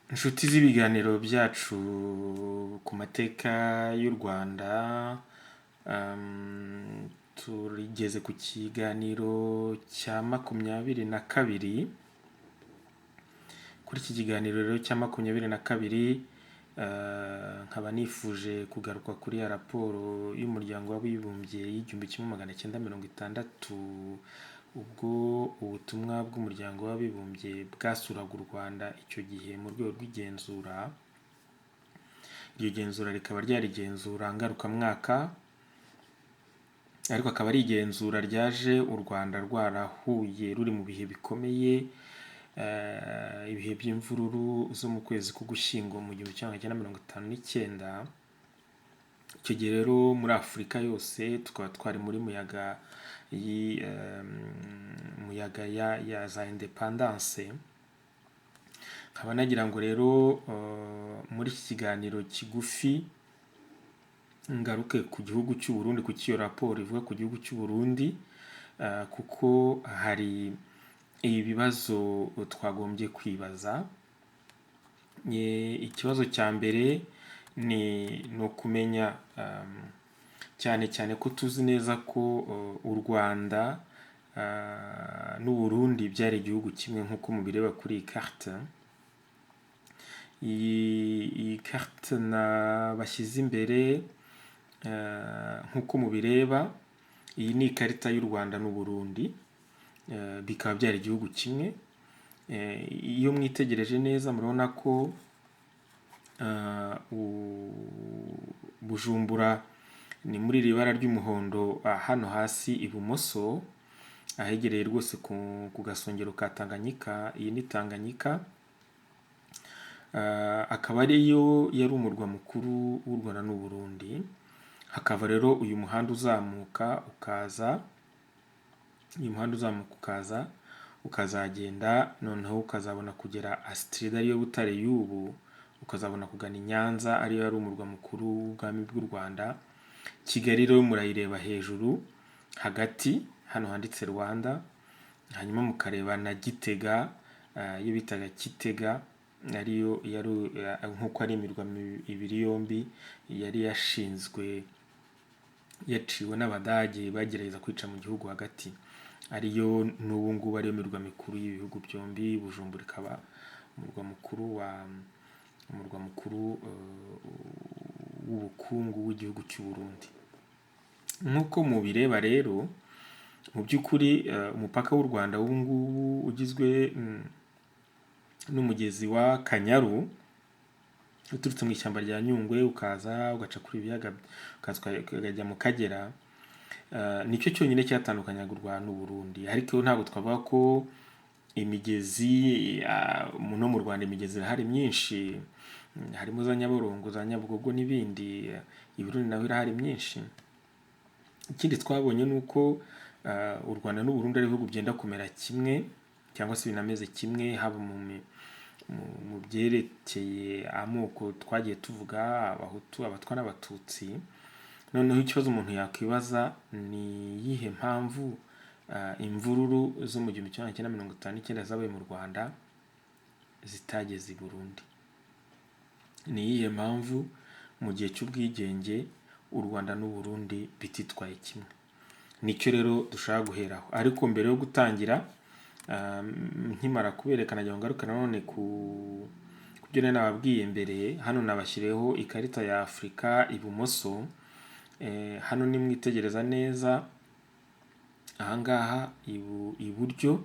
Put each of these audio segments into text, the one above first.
Inshuti z'ibiganiro byacu ku mateka y'u Rwanda, tugeze ku kiganiro cya 22. Kuri iki kiganiro rero cya 22, nkaba nifuje kugaruka kuri ya raporo y'Umuryango w'Abibumbye y'1960, ubwo ubutumwa bw'Umuryango w'Abibumbye bwasuraga u Rwanda icyo gihe mu rwego rw'igenzura. Iryo genzura rikaba ryari igenzura ngarukamwaka, ariko akaba ari igenzura ryaje u Rwanda rwarahuye ruri mu bihe bikomeye, ibihe by'imvururu zo mu kwezi k'Ugushyingo mu 1959. Icyo gihe rero muri Afurika yose tukaba twari muri muyaga muyaga ya za indépendance. Nkaba nagira ngo rero muri iki kiganiro kigufi ngaruke ku gihugu cy'u Burundi, kuko iyo raporo ivuga ku gihugu cy'u Burundi, kuko hari ibibazo twagombye kwibaza. Ikibazo cya mbere ni ukumenya, cyane cyane ko tuzi neza ko u Rwanda n'u Burundi byari igihugu kimwe, nk'uko mubireba kuri iyi carte. Iyi carte bashyize imbere, nk'uko mubireba, iyi ni ikarita y'u Rwanda n'u Burundi, bikaba byari igihugu kimwe. Iyo mwitegereje neza murabona ko Bujumbura ni muri iri bara ry'umuhondo hano hasi ibumoso, ahegereye rwose ku gasongero ka Tanganyika. Iyi ni Tanganyika, akaba ariyo yari umurwa mukuru w'u Rwanda n'u Burundi. Hakava rero uyu muhanda uzamuka ukaza, uyu muhanda uzamuka ukaza ukazagenda, noneho ukazabona kugera Astrida, ariyo Butare y'ubu, ukazabona kugana i Nyanza, ariyo yari umurwa mukuru w'ubwami bw'u Rwanda. Kigali rero murayireba hejuru hagati hano handitse Rwanda, hanyuma mukareba na Gitega, iyo bitaga Kitega, ariyo yari, nk'uko ari imirwa ibiri yombi yari yashinzwe, yaciwe n'Abadage bagerageza kwica mu gihugu hagati, ariyo n'ubu ngubu ariyo mirwa mikuru y'ibihugu byombi. Bujumbura ikaba umurwa mukuru w'ubukungu w'igihugu cy'u Burundi. Nk'uko mubireba rero, mu by'ukuri umupaka w'u Rwanda w'ubu ngubu ugizwe n'umugezi wa Kanyaru uturutse mu ishyamba rya Nyungwe, ukaza ugaca kuri ibiyaga, ukaza ukajya mu Kagera, nicyo cyonyine cyatandukanyaga u Rwanda n'u Burundi. Ariko ntabwo twavuga ko imigezi, no mu Rwanda imigezi irahari myinshi, harimo za Nyabarongo, za Nyabugogo n'ibindi. I Burundi naho irahari myinshi. Ikindi twabonye ni uko u Rwanda n'u Burundi ari ibihugu byenda kumera kimwe cyangwa se binameze kimwe, haba mu byerekeye amoko twagiye tuvuga, Abahutu, Abatwa n'Abatutsi. Noneho ikibazo umuntu yakwibaza ni iyihe mpamvu imvururu zo mu 1959 zabaye mu Rwanda zitageze i Burundi? Ni iyihe mpamvu mu gihe cy'ubwigenge u Rwanda n'u Burundi bititwaye kimwe? Nicyo rero dushaka guheraho. Ariko mbere yo gutangira, nkimara kubereka, nagira ngo ngaruke nanone ku byo nari nababwiye mbere. Hano nabashyiriyeho ikarita ya Afurika ibumoso. Hano nimwitegereza neza ahangaha iburyo,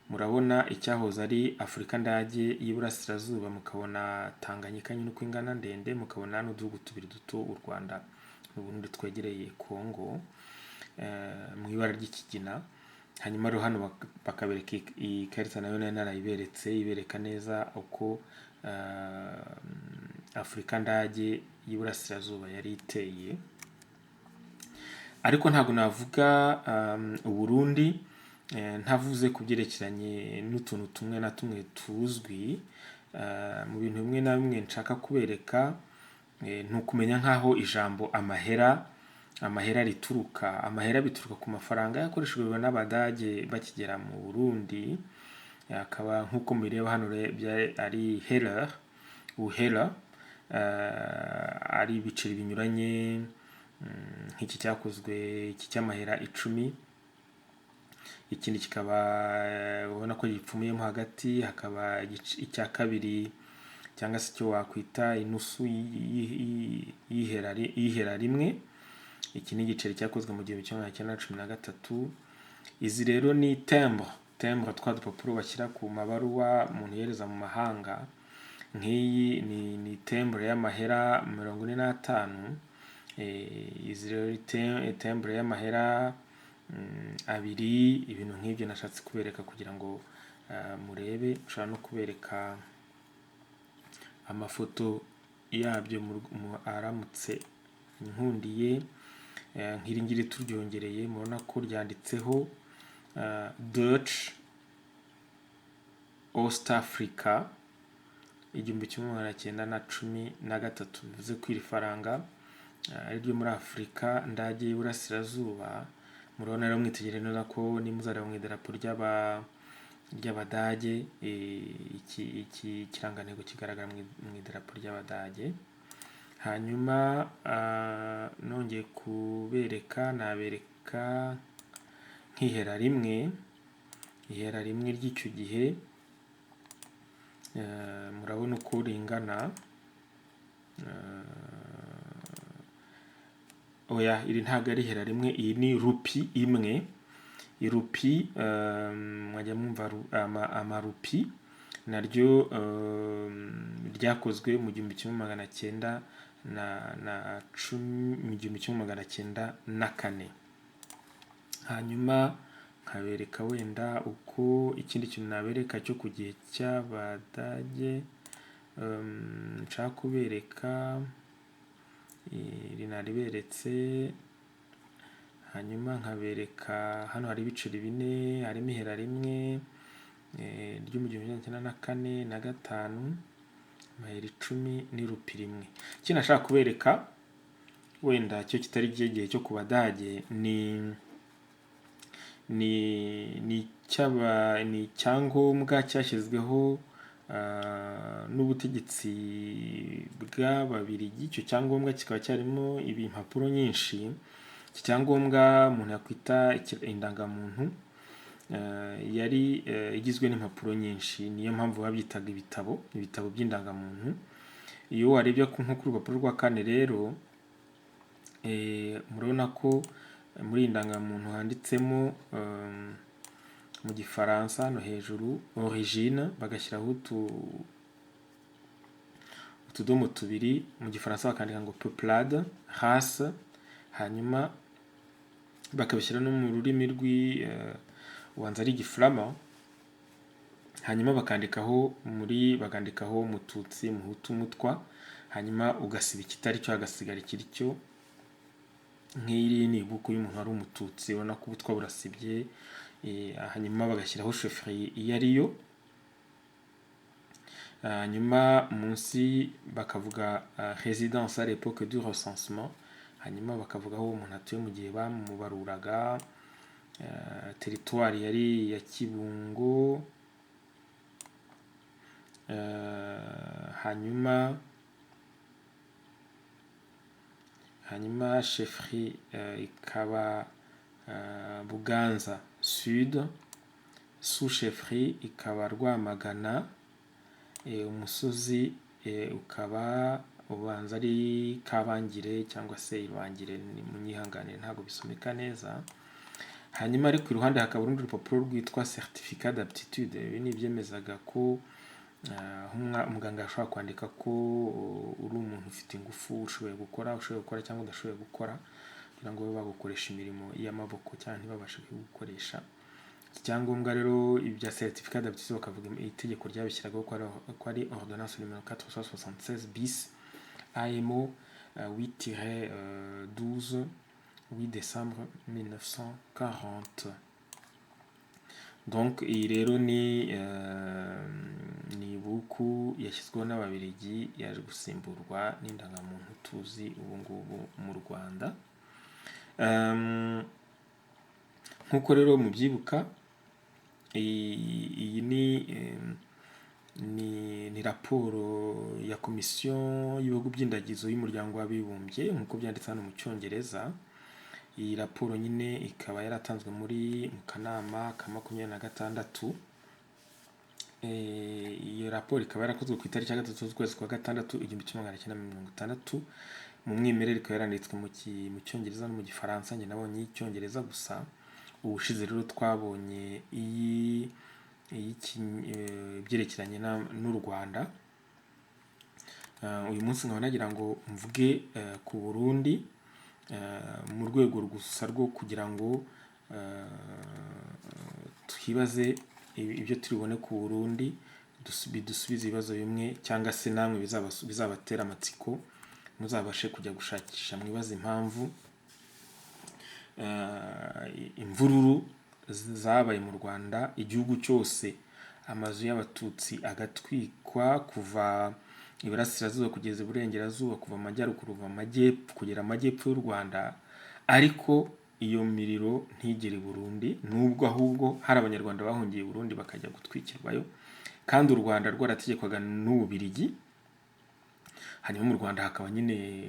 murabona icyahoze ari Afurika ndage y'Iburasirazuba, mukabona Tanganyika nyine uko ingana ndende, mukabona n'uduhugu tubiri duto, u Rwanda n'Uburundi, twegereye Kongo, mu ibara ry'ikigina. Hanyuma rero hano bakabereka iyi karita, nayo nari narayiberetse, ibereka neza uko Afurika ndage y'Iburasirazuba yari iteye. Ariko ntabwo navuga Uburundi ntavuze ku byerekeranye n'utuntu tumwe na tumwe tuzwi. Mu bintu bimwe na bimwe nshaka kubereka, ni ukumenya nk'aho ijambo amahera rituruka. Amahera bituruka ku mafaranga yakoreshejwe n'Abadage bakigera mu Burundi, akaba nk'uko mubireba hano ari heller. Uhera ari ibiceri binyuranye, nk'iki cyakozwe, iki cy'amahera 10, ikindi kikaba ubona ko gipfumuyemo hagati, hakaba icya kabiri cyangwa se icyo wakwita inusu y'ihera rimwe. Iki ni igiceri cyakozwe mu 1913. Izi rero ni timbre, timbre twa dupapuro bashyira ku mabaruwa umuntu yohereza mu mahanga. Nk'iyi ni timbre y'amahera 45. Izi rero ni timbre y'amahera 2. Ibintu nk'ibyo nashatse kubereka kugira ngo murebe. Nshobora no kubereka amafoto yabyo aramutse nkundiye. Nk'iri ngiri turyongereye, murabona ko ryanditseho Dutch Ostafrika 1913, bivuze ko iri faranga ari ryo muri Afurika ndage y'Iburasirazuba. Murabona rero, mwitegereye neza ko nimuzareba mu idarapo ry'Abadage, iki kirangantego kigaragara mu idarapo ry'Abadage. Hanyuma nongeye kubereka, nabereka nk'ihera rimwe, ihera rimwe ry'icyo gihe, murabona uko ringana. Oya, iri ntabwo ari ihera rimwe, iyi ni rupi imwe. Irupi, mwajya mwumva amarupi, naryo ryakozwe mu 1910, mu 1904. Hanyuma nkabereka wenda uko ikindi kintu nabereka cyo ku gihe cy'Abadage, nshaka kubereka iri nariberetse. Hanyuma nkabereka hano hari ibiceri 4, harimo ihera rimwe ryo mu 1904 na 5, amahera 10 n'irupi rimwe. Ikindi nashaka kubereka wenda cyo kitari igihe cyo ku Badage ni icyangombwa cyashyizweho n'ubutegetsi bw'Ababiligi. Icyo cyangombwa kikaba cyarimo impapuro nyinshi. Iki cyangombwa umuntu yakwita indangamuntu, yari igizwe n'impapuro nyinshi, niyo mpamvu babyitaga ibitabo, ibitabo by'indangamuntu. Iyo warebye nko ku rupapuro rwa 4 rero, murabona ko muri iyi ndangamuntu handitsemo mu Gifaransa no hejuru origine, bagashyiraho utudomo tubiri, mu Gifaransa bakandika ngo peuplade, race, hanyuma bakabishyira no mu rurimi ubanza ari Igiflama, hanyuma bakandikaho muri bakandikaho Mututsi, Muhutu, Mutwa, hanyuma ugasiba ikitari cyo hagasigara ikiri cyo. Nk'iri ni ibuku y'umuntu wari Umututsi, ubona ko ubutwa burasibye, hanyuma bagashyiraho chefferie iyo ariyo, hanyuma munsi bakavuga résidence à l'époque du recensement, hanyuma bakavuga aho umuntu atuye mu gihe bamubaruraga, territoire yari iya Kibungo, hanyuma chefferie ikaba Buganza Sud, sous chefferie ikaba Rwamagana, umusozi ukaba ubanza ari Kabangire cyangwa se Irwangire, munyihanganire ntabwo bisomeka neza. Hanyuma ariko iruhande hakaba urundi rupapuro rwitwa certificat d'aptitude. Ibi ni ibyemezaga ko umuganga ashobora kwandika ko uri umuntu ufite ingufu, ushoboye gukora cyangwa udashoboye gukora, kugira ngo babe bagukoresha imirimo y'amaboko cyangwa ntibabashe kugukoresha. Iki cyangombwa rero, ibya certificat d'aptitude, bakavuga itegeko ryabishyiragaho ko ari ordonnance numéro 476 bis AMO 8-12, 8 décembre 1940. Donc iyi rero ni ibuku yashyizweho n'Ababiligi, yaje gusimburwa n'indangamuntu tuzi ubu ngubu mu Rwanda. Nk'uko rero mubyibuka, iyi ni Ni raporo ya Komisiyo y'ibihugu by'indagizo y'Umuryango w'Abibumbye, nk'uko byanditse hano mu Cyongereza. Iyi raporo nyine ikaba yaratanzwe mu kanama ka 26. Iyo raporo ikaba yarakozwe ku itariki ya 3 z'ukwezi kwa gatandatu 1960. Mu mwimerere ikaba yaranditswe mu Cyongereza no mu Gifaransa. Njye nabonye iy'Icyongereza gusa. Ubushize rero twabonye iyi ibyerekeranye n'u Rwanda. Uyu munsi nkaba nagira ngo mvuge ku Burundi, mu rwego gusa rwo kugira ngo twibaze ibyo turi bubone ku Burundi, bidusubize ibibazo bimwe, cyangwa se namwe bizabatera amatsiko, muzabashe kujya gushakisha mwibaze impamvu imvururu zabaye mu Rwanda, igihugu cyose, amazu y'Abatutsi agatwikwa kuva iburasirazuba kugeza iburengerazuba, kuva amajyaruguru, kuva amajyepfo kugera amajyepfo y'u Rwanda, ariko iyo miriro ntigere i Burundi, nubwo ahubwo hari Abanyarwanda bahungiye i Burundi bakajya gutwikirwayo, kandi u Rwanda rwarategekwaga n'Ububirigi. Hanyuma mu Rwanda hakaba nyine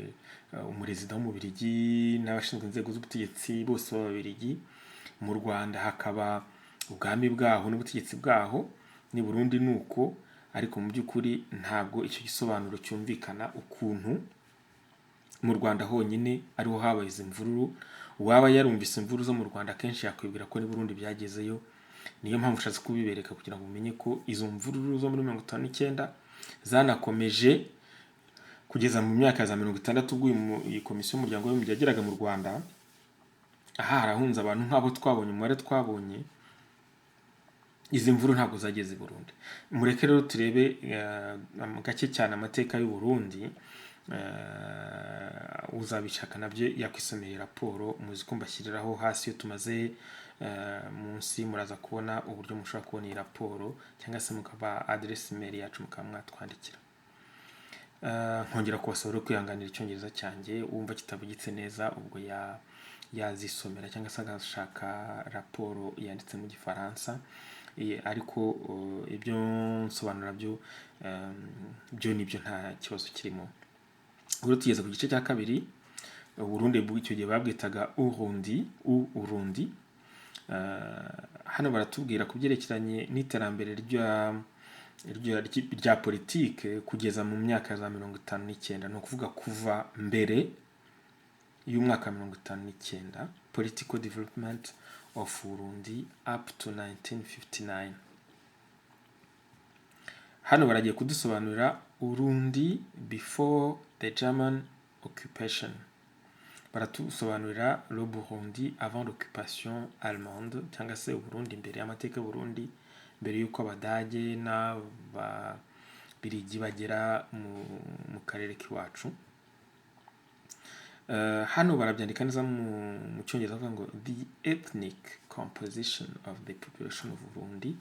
umurezida w'Umubirigi n'abashinzwe inzego z'ubutegetsi bose b'Ababirigi. Mu Rwanda hakaba ubwami bwaho n'ubutegetsi bwaho, ni Burundi ni uko. Ariko mu by'ukuri ntabwo icyo gisobanuro cyumvikana, ukuntu mu Rwanda honyine ariho habaye izi mvururu. Uwaba yarumvise imvururu zo mu Rwanda akenshi yakwibwira ko ni Burundi byagezeyo. Niyo mpamvu ushatse kubibereka, kugira ngo umenye ko izo mvururu zo muri 59 zanakomeje kugeza mu myaka ya za 60, ubwo iyi komisiyo y'Umuryango w'Abibumbye yageraga mu Rwanda. Aha harahunze abantu nk'abo twabonye, umubare twabonye. Izi mvuru ntabwo zageze i Burundi. Mureke rero turebe gake cyane amateka y'u Burundi. Uzabishaka nabyo yakwisomera raporo. Muzi ko mbashyiriraho hasi iyo tumaze munsi, muraza kubona uburyo mushobora kubona iyi raporo, cyangwa se mukaba aderesi email yacu, mukaba mwatwandikira. Nkongera kubasaba rero kwihanganira Icyongereza cyanjye. Wumva kitavugitse neza, ubwo yazisomera cyangwa se agashaka raporo yanditse mu Gifaransa. Ariko ibyo nsobanura byo nibyo, nta kibazo kirimo. Ubwo tugeze ku gice cya kabiri, Uburundi icyo gihe babwitaga Urundi, Urundi. Hano baratubwira ku byerekeranye n'iterambere rya politike kugeza mu myaka ya za 59, ni ukuvuga kuva mbere y'umwaka 59, political development of Burundi up to 1959. Hano baragiye kudusobanurira Urundi before the German occupation. Baratusobanurira le Burundi avant l'occupation allemande, cyangwa se Uburundi mbere, y'amateka y'Uburundi mbere y'uko Abadage n'Ababirigi bagera mu karere k'iwacu. Hano barabyandika neza mu Cyongereza, bavuga ngo "The ethnic composition of the population of Burundi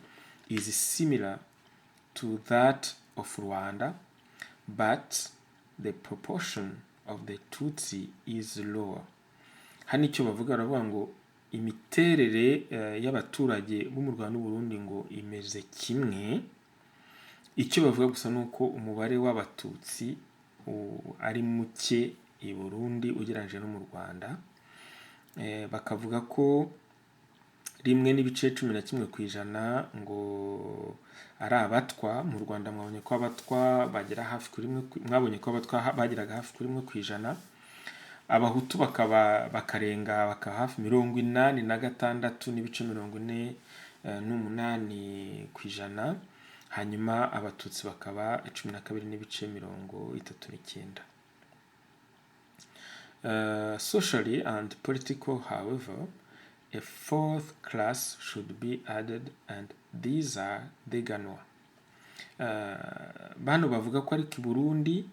is similar to that of Rwanda, but the proportion of the Tutsi is lower." Hano icyo bavuga, baravuga ngo imiterere y'abaturage bo mu Rwanda n'Uburundi ngo imeze kimwe. Icyo bavuga gusa ni uko umubare w'Abatutsi ari muke i Burundi ugereranyije no mu Rwanda. Bakavuga ko 1.11% ngo ari Abatwa. Mu Rwanda mwabonye ko Abatwa bagera hafi kuri rimwe, mwabonye ko Abatwa bageraga hafi kuri 1%, Abahutu bakaba bakarenga, bakaba hafi 86.48%, hanyuma Abatutsi bakaba 12.39. Socially and political, however, a fourth class should be added, and these are the Ganwa. Bano bavuga ko ariko i Burundi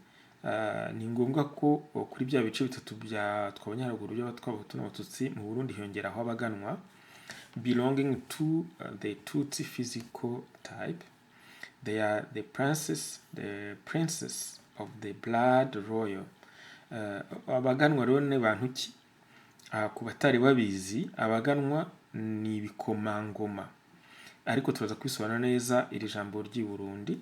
ni ngombwa ko kuri bya bice bitatu bya twabonye haruguru by'Abatwa, Abahutu n'Abatutsi, mu Burundi hiyongeraho Abaganwa, belonging to the Tutsi physical type. They are the princes of the blood royal. Abaganwa rero ni bantu ki? Ku batari babizi, Abaganwa ni ibikomangoma. Ariko turaza kubisobanura neza iri jambo ry'i Burundi.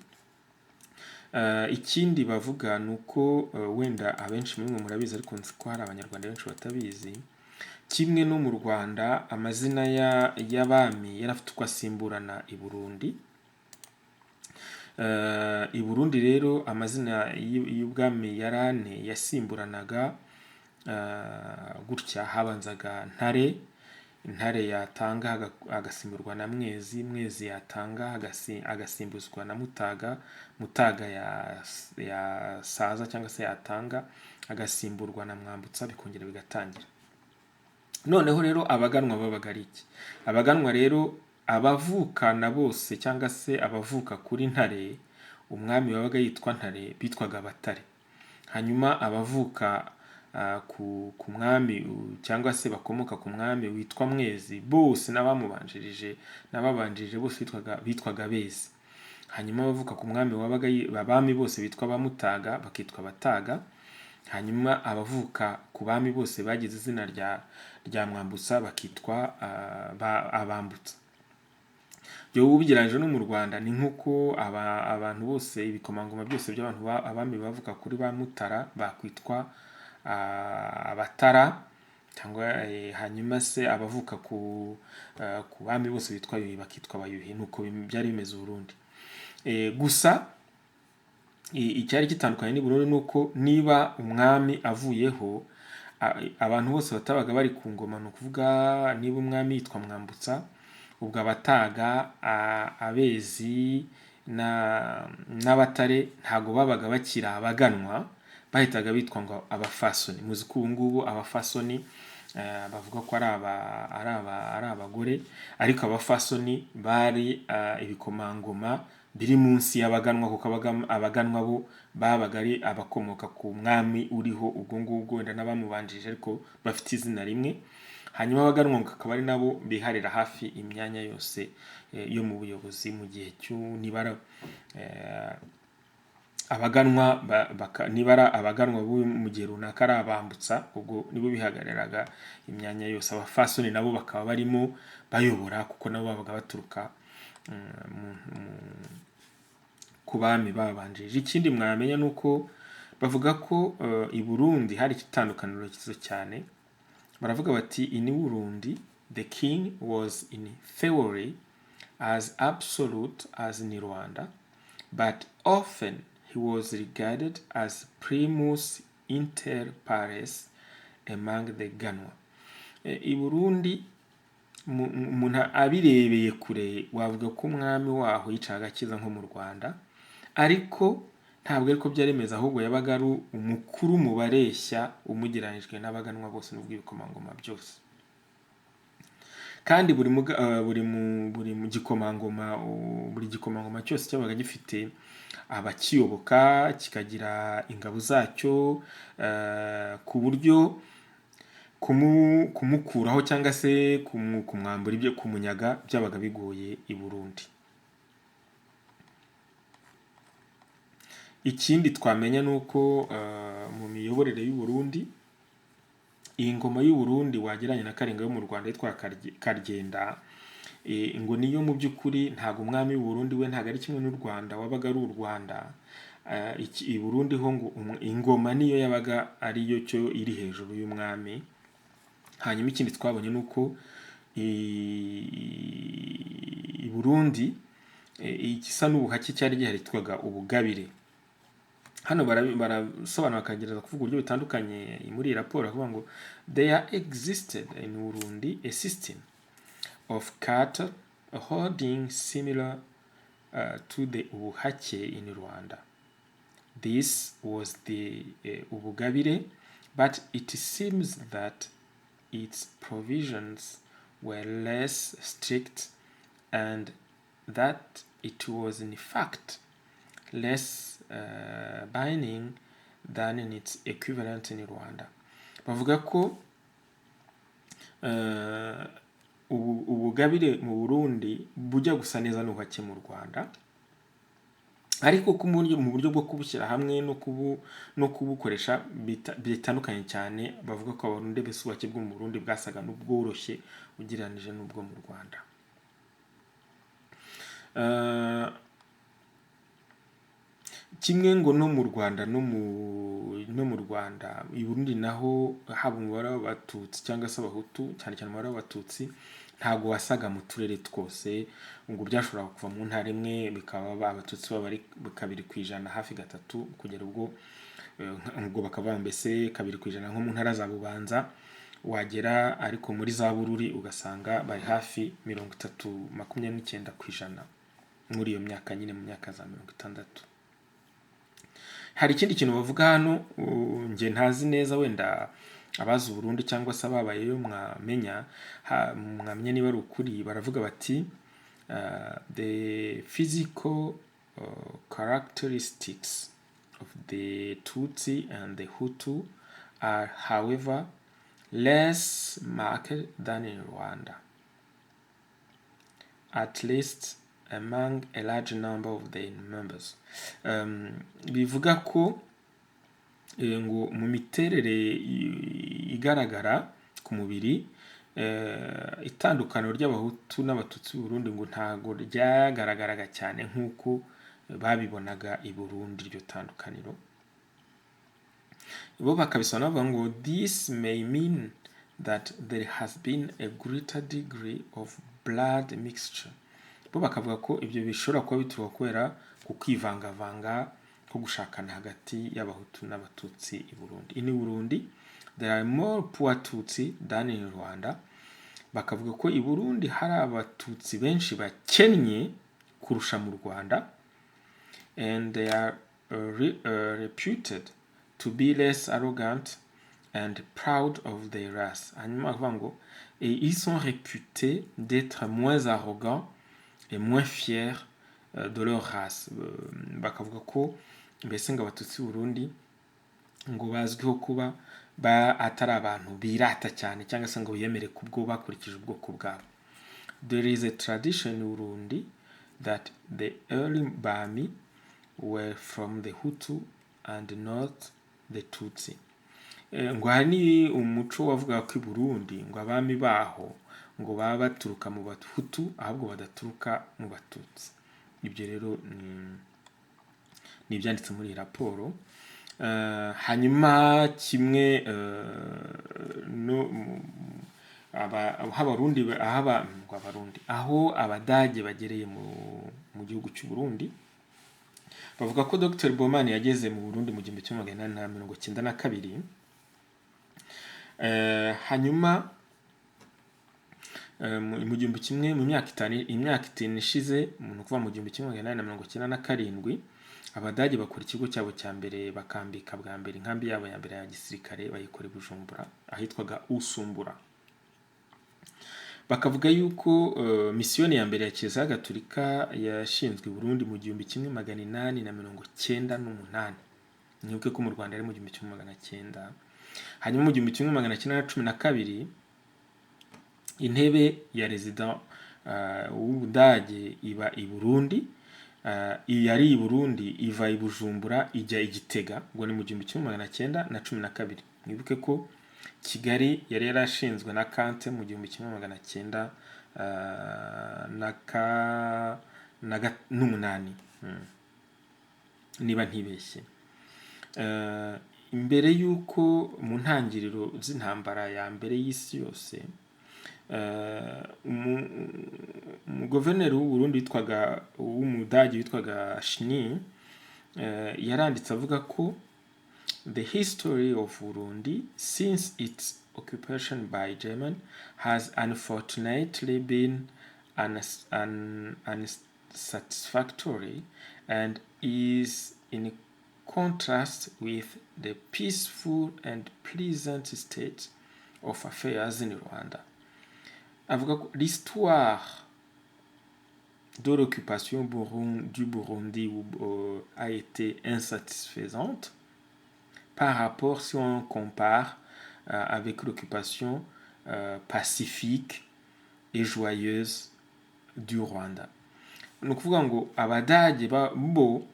Ikindi bavuga ni uko wenda abenshi muri mwe murabizi, ariko nzi ko hari Abanyarwanda benshi batabizi. Kimwe no mu Rwanda, amazina y'abami yari afite uko asimburana i Burundi. I Burundi rero amazina y'ubwami yari ane, yasimburanaga gutya: habanzaga Ntare, Ntare yatanga agasimburwa na Mwezi, Mwezi yatanga agasimbuzwa na Mutaga, Mutaga yasaza cyangwa se yatanga agasimburwa na Mwambutsa, bikongera bigatangira. Noneho rero abaganwa babaga ari iki? Abaganwa rero, abavukana bose cyangwa se abavuka kuri Ntare, umwami wabaga yitwa Ntare, bitwaga Abatare. Hanyuma abavuka ku mwami cyangwa se bakomoka ku mwami witwa Mwezi bose n'abamubanjirije n'ababanjirije bose bitwaga Bezi. Hanyuma abavuka ku mwami wabaga abami bose bitwa Bamutaga bakitwa Abataga. Hanyuma abavuka ku bami bose bagize izina rya Mwambutsa bakitwa Abambutsa. Ibyo ubigereranyije no mu Rwanda ni nk'uko abantu bose, ibikomangoma byose by'abantu abami bavuka kuri ba Mutara bakwitwa Abatara, cyangwa hanyuma se abavuka ku bami bose bitwa Yuhi bakitwa Abayuhi. Nuko byari bimeze i Burundi. Gusa icyari gitandukanye n'i Burundi ni uko niba umwami avuyeho, abantu bose batabaga bari ku ngoma, ni ukuvuga niba umwami yitwa Mwambutsa, ubwo Abataga, Abezi n'Abatare ntabwo babaga bakiri abaganwa, bahitaga bitwa ngo abafasoni. Muzi ko ubu ngubu abafasoni bavuga ko ari abagore, ariko abafasoni bari ibikomangoma biri munsi y'abaganwa, kuko abaganwa bo babaga ari abakomoka ku mwami uriho ubwo ngubwo, wenda n'abamubanjirije, ariko bafite izina rimwe. Hanyuma abaganwa akaba ari nabo biharira hafi imyanya yose yo mu buyobozi mu gihe nibara abaganwa niba ari abaganwa mu gihe runaka ari Abambutsa, ubwo nibo bihagararaga imyanya yose. Abafasoni nabo bakaba barimo bayobora, kuko nabo babaga baturuka ku bami babanjirije. Ikindi mwamenya ni uko bavuga ko i Burundi hari itandukaniro cyiza cyane. Baravuga bati: "In Burundi the king was in theory as absolute as in Rwanda, but often he was regarded as primus inter pares among the Ganwa." I Burundi umuntu abirebeye kure wavuga ko umwami waho yicaga agakiza nko mu Rwanda, ariko ntabwo ariko byari bimeze, ahubwo yabaga ari umukuru mu bareshya umugereranyijwe n'abaganwa bose n'ubwo ibikomangoma byose. Kandi buri mu gikomangoma, buri gikomangoma cyose cyabaga gifite abakiyoboka, kikagira ingabo zacyo, ku buryo kumukuraho cyangwa se kumwambura ibyo, kumunyaga, byabaga bigoye i Burundi. Ikindi twamenya ni uko mu miyoborere y'u Burundi, iyi ngoma y'u Burundi wagereranya na Karinga yo mu Rwanda yitwa Karyenda, ngo niyo mu by'ukuri ntabwo umwami w'u Burundi we ntabwo ari kimwe n'u Rwanda wabaga ari u Rwanda. I Burundi ho ngo ingoma niyo yabaga ariyo cyo iri hejuru y'umwami. Hanyuma ikindi twabonye ni uko i Burundi igisa n'ubuhake cyari gihari cyitwaga ubugabire. Hano barasobanura, bakagerageza kuvuga uburyo bitandukanye muri iyi raporo, bakavuga ngo: "There existed in Burundi a system of cattle holding similar to the ubuhake in Rwanda. This was the ubugabire, but it seems that its provisions were less strict and that it was in fact less binding than in its equivalent in Rwanda." Bavuga ko ubugabire mu Burundi bujya gusa neza n'ubuhake mu Rwanda, ariko ko mu buryo bwo kubushyira hamwe no kubukoresha bitandukanye cyane. Bavuga ko Abarundi mbese ubuhake bwo mu Burundi bwasaga n'ubworoshye ugereranije n'ubwo mu Rwanda. Kimwe ngo no mu Rwanda, no mu Rwanda, i Burundi naho haba umubare w'Abatutsi cyangwa se Abahutu, cyane cyane umubare w'Abatutsi ntabwo wasaga mu turere twose. Ngo byashoboraga kuva mu ntara imwe bikaba Abatutsi baba ari 2%, hafi gatatu, kugera ubwo ubwo bakavuga mbese 2% nko mu ntara za Bubanza wagera, ariko muri za Bururi ugasanga bari hafi 30, 29% muri iyo myaka nyine, mu myaka za 60. Hari ikindi kintu bavuga hano, njye ntazi neza, wenda abazi Uburundi cyangwa se ababayeyo mwamenya niba ari ukuri. Baravuga bati "The physical characteristics of the Tutsi and the Hutu are, however, less marked than in Rwanda, at least among a large number of the members." Bivuga ko ngo mu miterere igaragara ku mubiri, itandukaniro ry'Abahutu n'Abatutsi b'u Burundi ngo ntago ryagaragaraga cyane nk'uko babibonaga i Burundi iryo tandukaniro. Bo bakabisobanura bavuga ngo "This may mean that there has been a greater degree of blood mixture." Bo bakavuga ko ibyo bishobora kuba bituruka kubera ku kwivangavanga ko gushakana hagati y'Abahutu n'Abatutsi i Burundi. In Burundi there are more poor Tutsi than in Rwanda. Bakavuga ko i Burundi hari Abatutsi benshi bakennye kurusha mu Rwanda. And they are reputed to be less arrogant and proud of their race. Hanyuma bakavuga ngo et ils sont réputés d'être moins arrogants et moins fiers de leur race. Bakavuga ko mbese ngo Abatutsi b'u Burundi ngo bazwiho kuba atari abantu birata cyane cyangwa se ngo biyemere kubwo bakurikije ubwoko bwabo. There is a tradition in Burundi that the early Bami were from the Hutu and not the Tutsi. Ngo hari ni umuco wavugaga ko i Burundi ngo abami baho ngo baba baturuka mu Bahutu ahubwo badaturuka mu Batutsi. Ibyo rero ni ibyanditse muri iyi raporo. Hanyuma kimwe no aho Abarundi, aho ngo Abarundi, aho Abadage bagereye mu gihugu cy'u Burundi, bavuga ko Dr Baumann yageze mu Burundi mu 1892. Hanyuma mu gihumbi kimwe, mu myaka 5, imyaka 5 ishize, ni ukuvuga mu 1897, Abadage bakora ikigo cyabo cya mbere, bakambika bwa mbere, inkambi yabo ya mbere ya gisirikare bayikora i Bujumbura ahitwaga Usumbura. Bakavuga yuko misiyoni ya mbere ya Kiliziya Gatolika yashinzwe i Burundi mu 1898. Mwibuke ko mu Rwanda ari mu 1900. Hanyuma mu 1912 intebe ya résident w'Ubudage iba i Burundi, yari i Burundi, iva i Bujumbura ijya i Gitega, ubwo ni mu 1912. Mwibuke ko Kigali yari yarashinzwe na Kante mu gihumbi kimwe magana cyenda na ka na n'umunani, niba ntibeshye. Imbere y'uko mu ntangiriro z'intambara ya mbere y'isi yose, umuguverineri w'u Burundi witwaga, w'Umudage witwaga Schnee, yaranditse avuga ko "The history of Burundi since its occupation by German has unfortunately been unsatisfactory and is in contrast with the peaceful and pleasant state of affairs in Rwanda." Avuga ko l'histoire de l'occupation du Burundi a été insatisfaisante par rapport, si on compare avec l'occupation pacifique et joyeuse du Rwanda. Ni ukuvuga ngo Abadage bo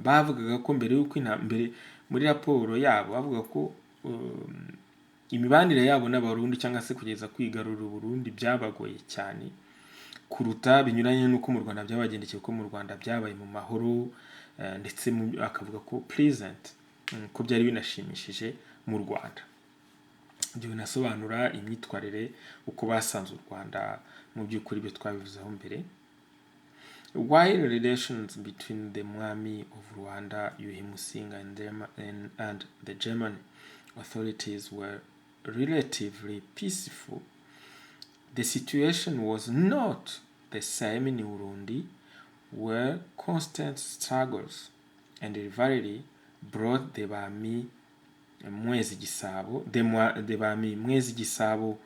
bavugaga ko mbere y'uko mbere muri raporo yabo bavuga ko imibanire yabo n'Abarundi cyangwa se kugeza kwigarurira Uburundi byabagoye cyane. Kuruta binyuranye n'uko mu Rwanda byabagendekeye, kuko mu Rwanda byabaye mu mahoro, ndetse akavuga ko pleasant, ko byari binashimishije mu Rwanda. Ibyo binasobanura imyitwarire uko basanze u Rwanda mu by'ukuri, ibyo twabivuzeho mbere. While relations between the Mwami of Rwanda, Yuhi Musinga, and the German authorities were relatively peaceful, the situation was not the same in Burundi, where constant struggles and rivalry brought the Bami Mwezi Gisabo, the Bami Mwezi Gisabo,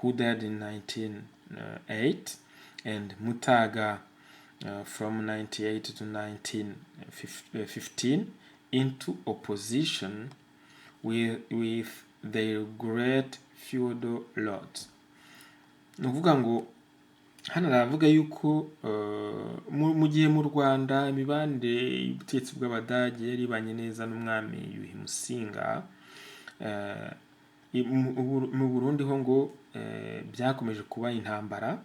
who died in 1908, and Mutaga from 98 to 1915 into opposition with their great feudal lords. Ni ukuvuga ngo hano aravuga yuko mu gihe mu Rwanda imibanire y'ubutegetsi bw'Abadage yari ibanye neza n'umwami Yuhi Musinga, mu Burundi ho ngo byakomeje kuba intambara,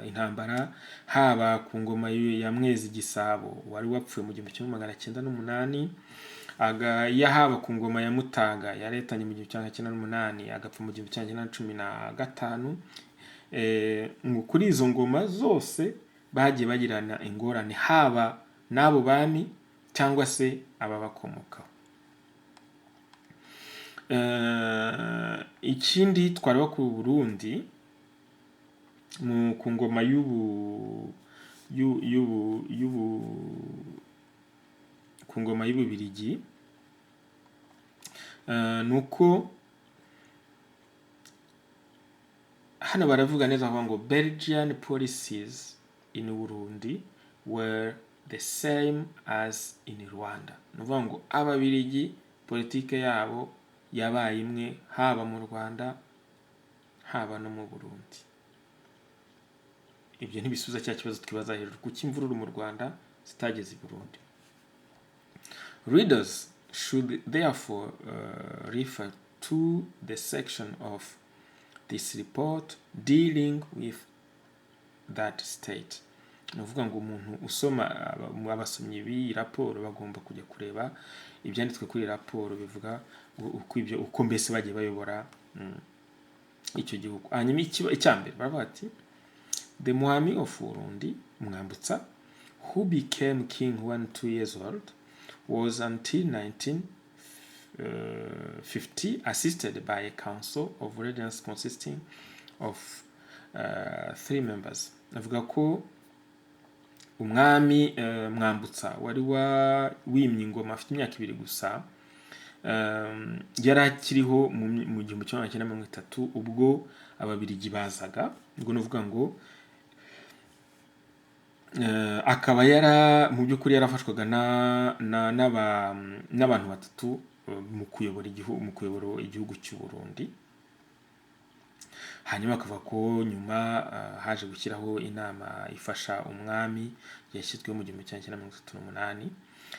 intambara haba ku ngoma ya Mwezi Gisabo wari wapfuye mu 1908, ya haba ku ngoma ya Mutaga yaretanye mu 1908, agapfa mu 1915. Ngo kuri izo ngoma zose bagiye bagirana ingorane, haba n'abo bami cyangwa se ababakomokaho. Ikindi twareba ku Burundi ku ngoma y'ubu y'u- y'ubu y'ubu ku ngoma y'Ububirigi, ni uko hano baravuga neza, bavuga ngo Belgian policies in Burundi were the same as in Rwanda. Ni ukuvuga ngo Ababirigi politike yabo yabaye imwe haba mu Rwanda, haba no mu Burundi. Ibyo ntibisubiza cya kibazo twibaza hejuru: kuki imvururu mu Rwanda zitageze i Burundi? Readers should therefore refer to the section of this report dealing with that state. Ni ukuvuga ngo umuntu usoma, abasomyi b'iyi raporo bagomba kujya kureba ibyanditswe kuri iyi raporo bivuga uko ibyo, uko mbese bagiye bayobora icyo gihugu. Hanyuma icya mbere baravuga ati the Mwami of Burundi, Mwambutsa, who became king when 2 years old, was until 1950 assisted by a council of regents consisting of three members. Avuga ko umwami Mwambutsa wari wimye ingoma afite imyaka 2 gusa, yari akiriho mu 1930 ubwo Ababirigi bazaga. Ubwo ni ukuvuga ngo akaba yara mu by'ukuri yarafashwaga n'abantu batatu mu kuyobora igihugu cy'u Burundi. Hanyuma akavuga ko nyuma haje gushyiraho inama ifasha umwami yashyizweho mu 1938.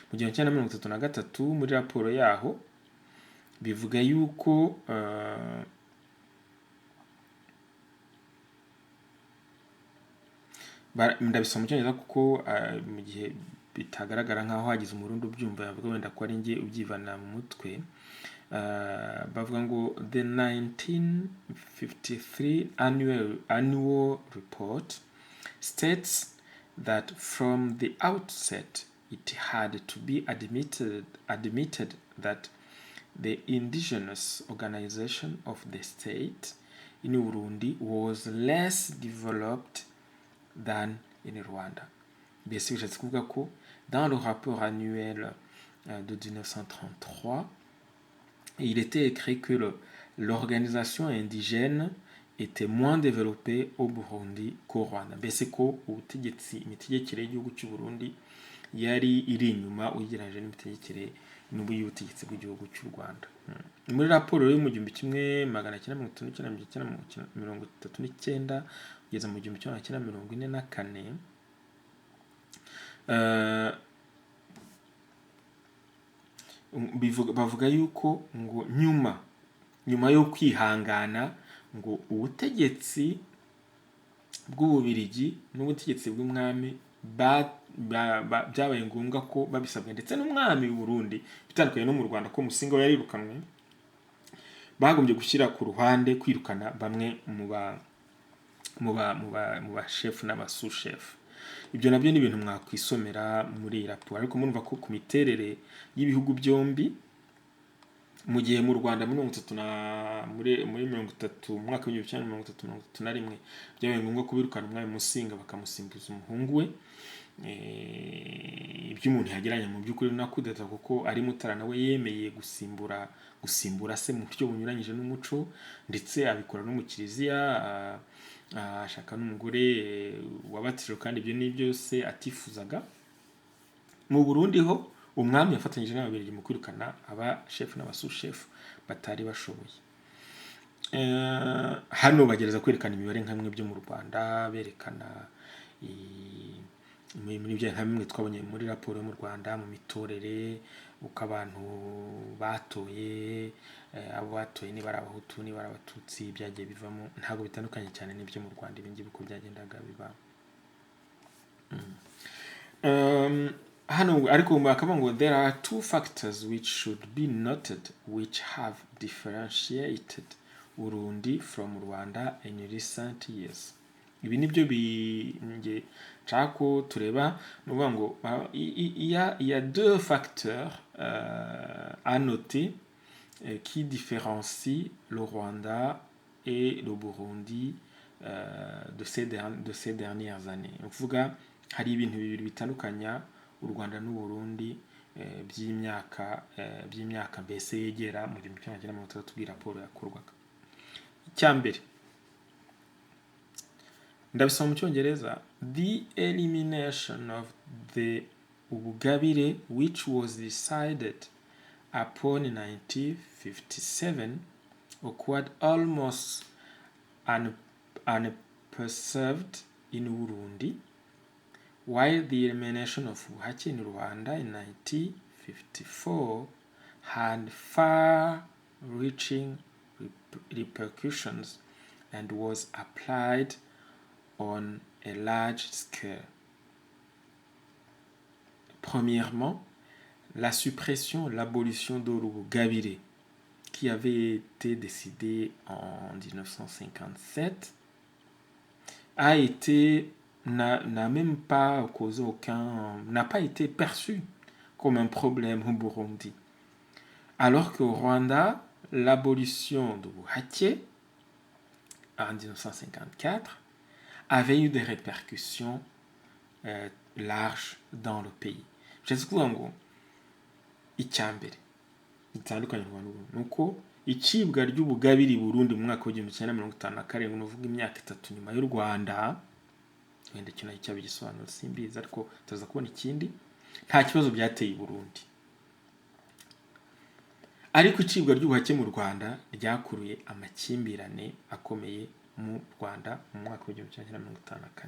Mu 1933, muri raporo yaho bivuga yuko ndabisoma mu Cyongereza kuko mu gihe bitagaragara nk'aho hagize Umurundi ubyumva yavuga wenda ko ari njye ubyivana mu mutwe. Bavuga ngo the 1953 annual report states that from the outset it had to be admitted that the indigenous organization of the state in Burundi was less developed than in Rwanda. Mbese bishatse kuvuga ko dans le rapport annuel de 1933, il était écrit que l'organisation indigène était moins développée au Burundi qu'au Rwanda. Mbese ko ubutegetsi, imitegekere y'igihugu cy'u Burundi yari iri inyuma ugereranyije n'imitegekere n'ubu y'ubutegetsi bw'igihugu cy'u Rwanda. Muri raporo yo mu 1959, 1939 kugeza mu 1944, bavuga yuko ngo nyuma yo kwihangana ngo ubutegetsi bw'Ububirigi n'ubutegetsi bw'umwami byabaye ngombwa ko babisabwe ndetse n'umwami w'u Burundi, bitandukanye no mu Rwanda ko Musinga we yarirukanwe, bagombye gushyira ku ruhande kwirukana bamwe mu bashefu n'abasushefu. Ibyo nabyo ni ibintu mwakwisomera muri iyi raporo, ariko murumva ko ku miterere y'ibihugu byombi, mu gihe mu Rwanda muri mirongo itatu na muri 30, mu mwaka w'1930, 31, byabaye ngombwa ko birukana umwami Musinga bakamusimbuza umuhungu we. Ibyo umuntu yagereranya mu by'ukuri na kudeta, kuko ari Mutara nawe yemeye gusimbura se mu buryo bunyuranyije n'umuco, ndetse abikora no mu kiliziya, ashaka n'umugore wabatijwe, kandi ibyo ni byose atifuzaga. Mu Burundi ho umwami yafatanyije n'Ababiligi mu kwirukana abashefu n'abasushefu batari bashoboye. Hano bagerageza kwerekana imibare nka bimwe byo mu Rwanda, berekana muri bya nka bimwe twabonye muri raporo yo mu Rwanda, mu mitorere, uko abantu batoye, abo batoye niba ari Abahutu, niba ari Abatutsi, byagiye bivamo. Ntabwo bitandukanye cyane n'ibyo mu Rwanda, ibi ngibi uko byagendaga biba. Hano ariko bakavuga ngo there are two factors which should be noted which have differentiated Burundi from Rwanda in recent years. Ibi nibyo nge nshaka ko tureba. Ni ukuvuga ngo il y a deux facteurs à noter qui différencient le Rwanda et le Burundi de ces dernières années. Ni ukuvuga hari ibintu bibiri bitandukanya u Rwanda n'u Burundi by'imyaka mbese yegera mu 1960, ubwo raporo yakorwaga. Icya mbere ndabisoma mu Cyongereza: the elimination of the Ubugabire, which was decided upon in 1957, occurred almost unperceived in Burundi, while the elimination of Ubuhake in Rwanda in 1954 had far-reaching repercussions and was applied on a large scale. Premièrement, la suppression, l'abolition de l'Ubugabire, qui avait été décidée en 1957, a été n'a même pas causé aucun, n'a pas été perçu comme un problème au Burundi. Alors qu'au Rwanda, l'abolition de Buhake en 1954 avait eu des répercussions larges dans le pays. Bishatse kuvuga ngo icya mbere gitandukanye u Rwanda n'u Burundi ni uko icibwa ry'ubugabire i Burundi mu mwaka w'1957, ni ukuvuga imyaka 3 nyuma y'u Rwanda, wenda icyo nacyo cyaba igisobanuro simbizi, ariko tuza kubona ikindi, nta kibazo byateye i Burundi, ariko icibwa ry'ubuhake mu Rwanda ryakuruye amakimbirane akomeye mu Rwanda mu mwaka w'1954.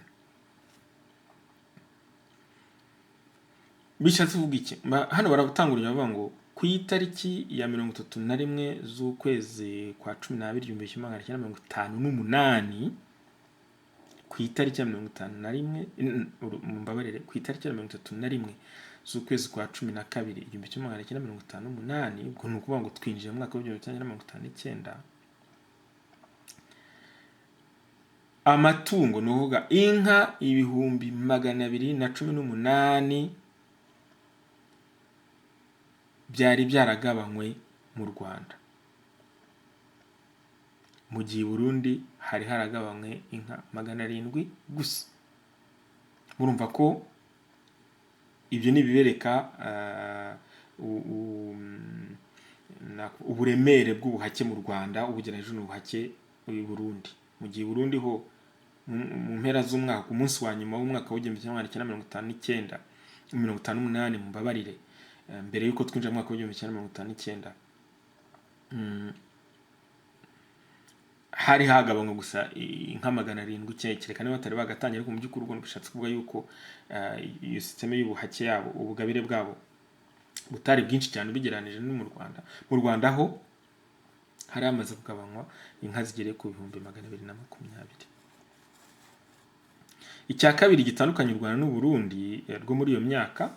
Bishatse kuvuga iki? Hano baratanga urugero bavuga ngo ku itariki ya 31 z'ukwezi kwa 12 1958, ku itariki ya 51, mumbabarire, ku itariki ya 31 z'ukwezi kwa 12 1958, ubwo ni ukuvuga ngo twinjiye mu mwaka w'1959, amatungo, ni ukuvuga inka 218,000 byari byaragabanywe mu Rwanda, mu gihe i Burundi hari haragabanywe inka 700 gusa. Murumva ko ibyo ni ibibereka uburemere bw'ubuhake mu Rwanda ubugereranyije n'ubuhake i Burundi. Mu gihe i Burundi ho mu mpera z'umwaka, ku munsi wa nyuma w'umwaka w'1959, 58, mumbabarire, mbere y'uko twinjira mu mwaka w'1959, hari hagabanywe gusa inka 700, kereka niba batari bagatangira, ariko mu by'ukuri ubwo bishatse kuvuga yuko iyo système y'ubuhake yabo, ubugabire bwabo butari bwinshi cyane ubigereranije no mu Rwanda. Mu Rwanda ho hari hamaze kugabanywa inka zigere ku 220,000. Icya kabiri gitandukanye u Rwanda n'u Burundi rwo muri iyo myaka,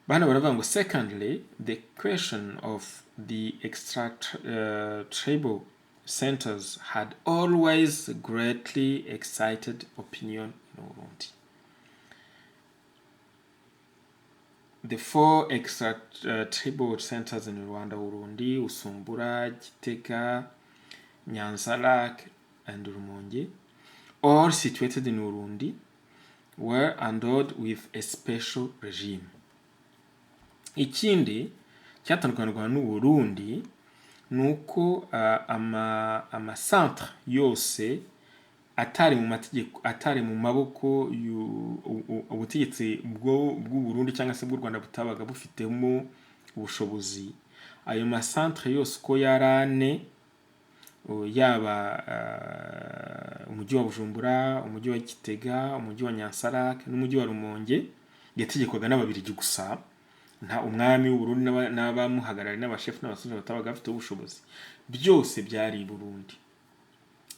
bano baravuga ngo: "Secondly, the question of the extra tribal centers had always greatly excited opinion in Burundi. The four extra tribal centers in Rwanda, Burundi, Usumbura, Gitega, Nyanza-Lac, and Rumonge, all situated in Burundi, were endowed with a special regime." Ikindi cyatandukanye u Rwanda n'u Burundi ni uko amacentre yose atari mu mategeko, atari mu maboko ubutegetsi bw'u Burundi cyangwa se bw'u Rwanda butabaga bufitemo ubushobozi, ayo macentre yose uko yari ane, yaba umujyi wa Bujumbura, umujyi wa Gitega, umujyi wa Nyanza-Lac n'umujyi wa Rumonge, yategekwaga n'Ababirigi gusa. Nta umwami w'u Burundi n'abamuhagarariye n'abashefu n'abasoje batabaga bafite ubushobozi. Byose byari i Burundi.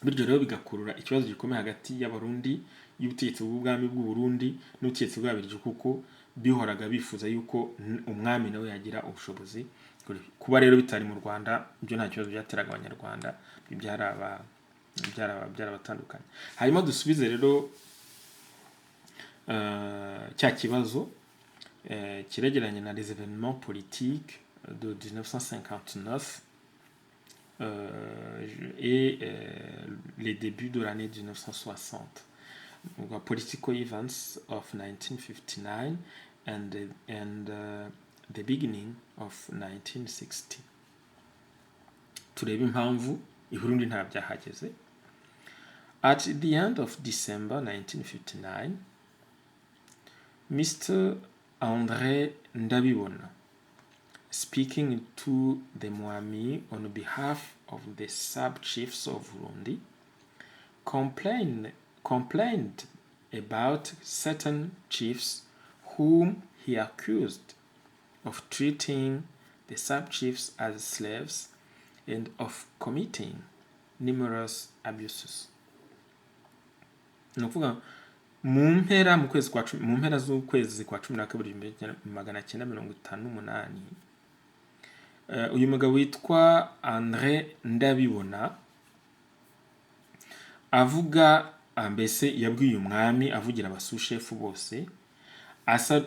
Bityo rero bigakurura ikibazo gikomeye hagati y'Abarundi, y'ubutegetsi bw'ubwami bw'u Burundi n'ubutegetsi bw'Ababirigi, kuko bihoraga bifuza yuko umwami nawe yagira ubushobozi. Kuba rero bitari mu Rwanda byo nta kibazo byateraga Abanyarwanda, byarabatandukanye. Hanyuma dusubize rero cya kibazo kiregeranye na les événements politiques de 1959 et les débuts de l'année 1960. Donc, political events of 1959 and the beginning of 1960. Turebe impamvu i Burundi nta byahageze. At the end of December 1959, Mr. André Ndabibona, speaking to the Mwami on behalf of the sub-chiefs of Burundi, complained about certain chiefs whom he accused of treating the sub-chiefs as slaves and of committing numerous abuses. Ni ukuvuga mu mpera mu kwezi kwa cumi, mu mpera z'ukwezi kwa 12 1958, uyu mugabo witwa André Ndabibona avuga, mbese yabwiye umwami avugira abasushefu bose,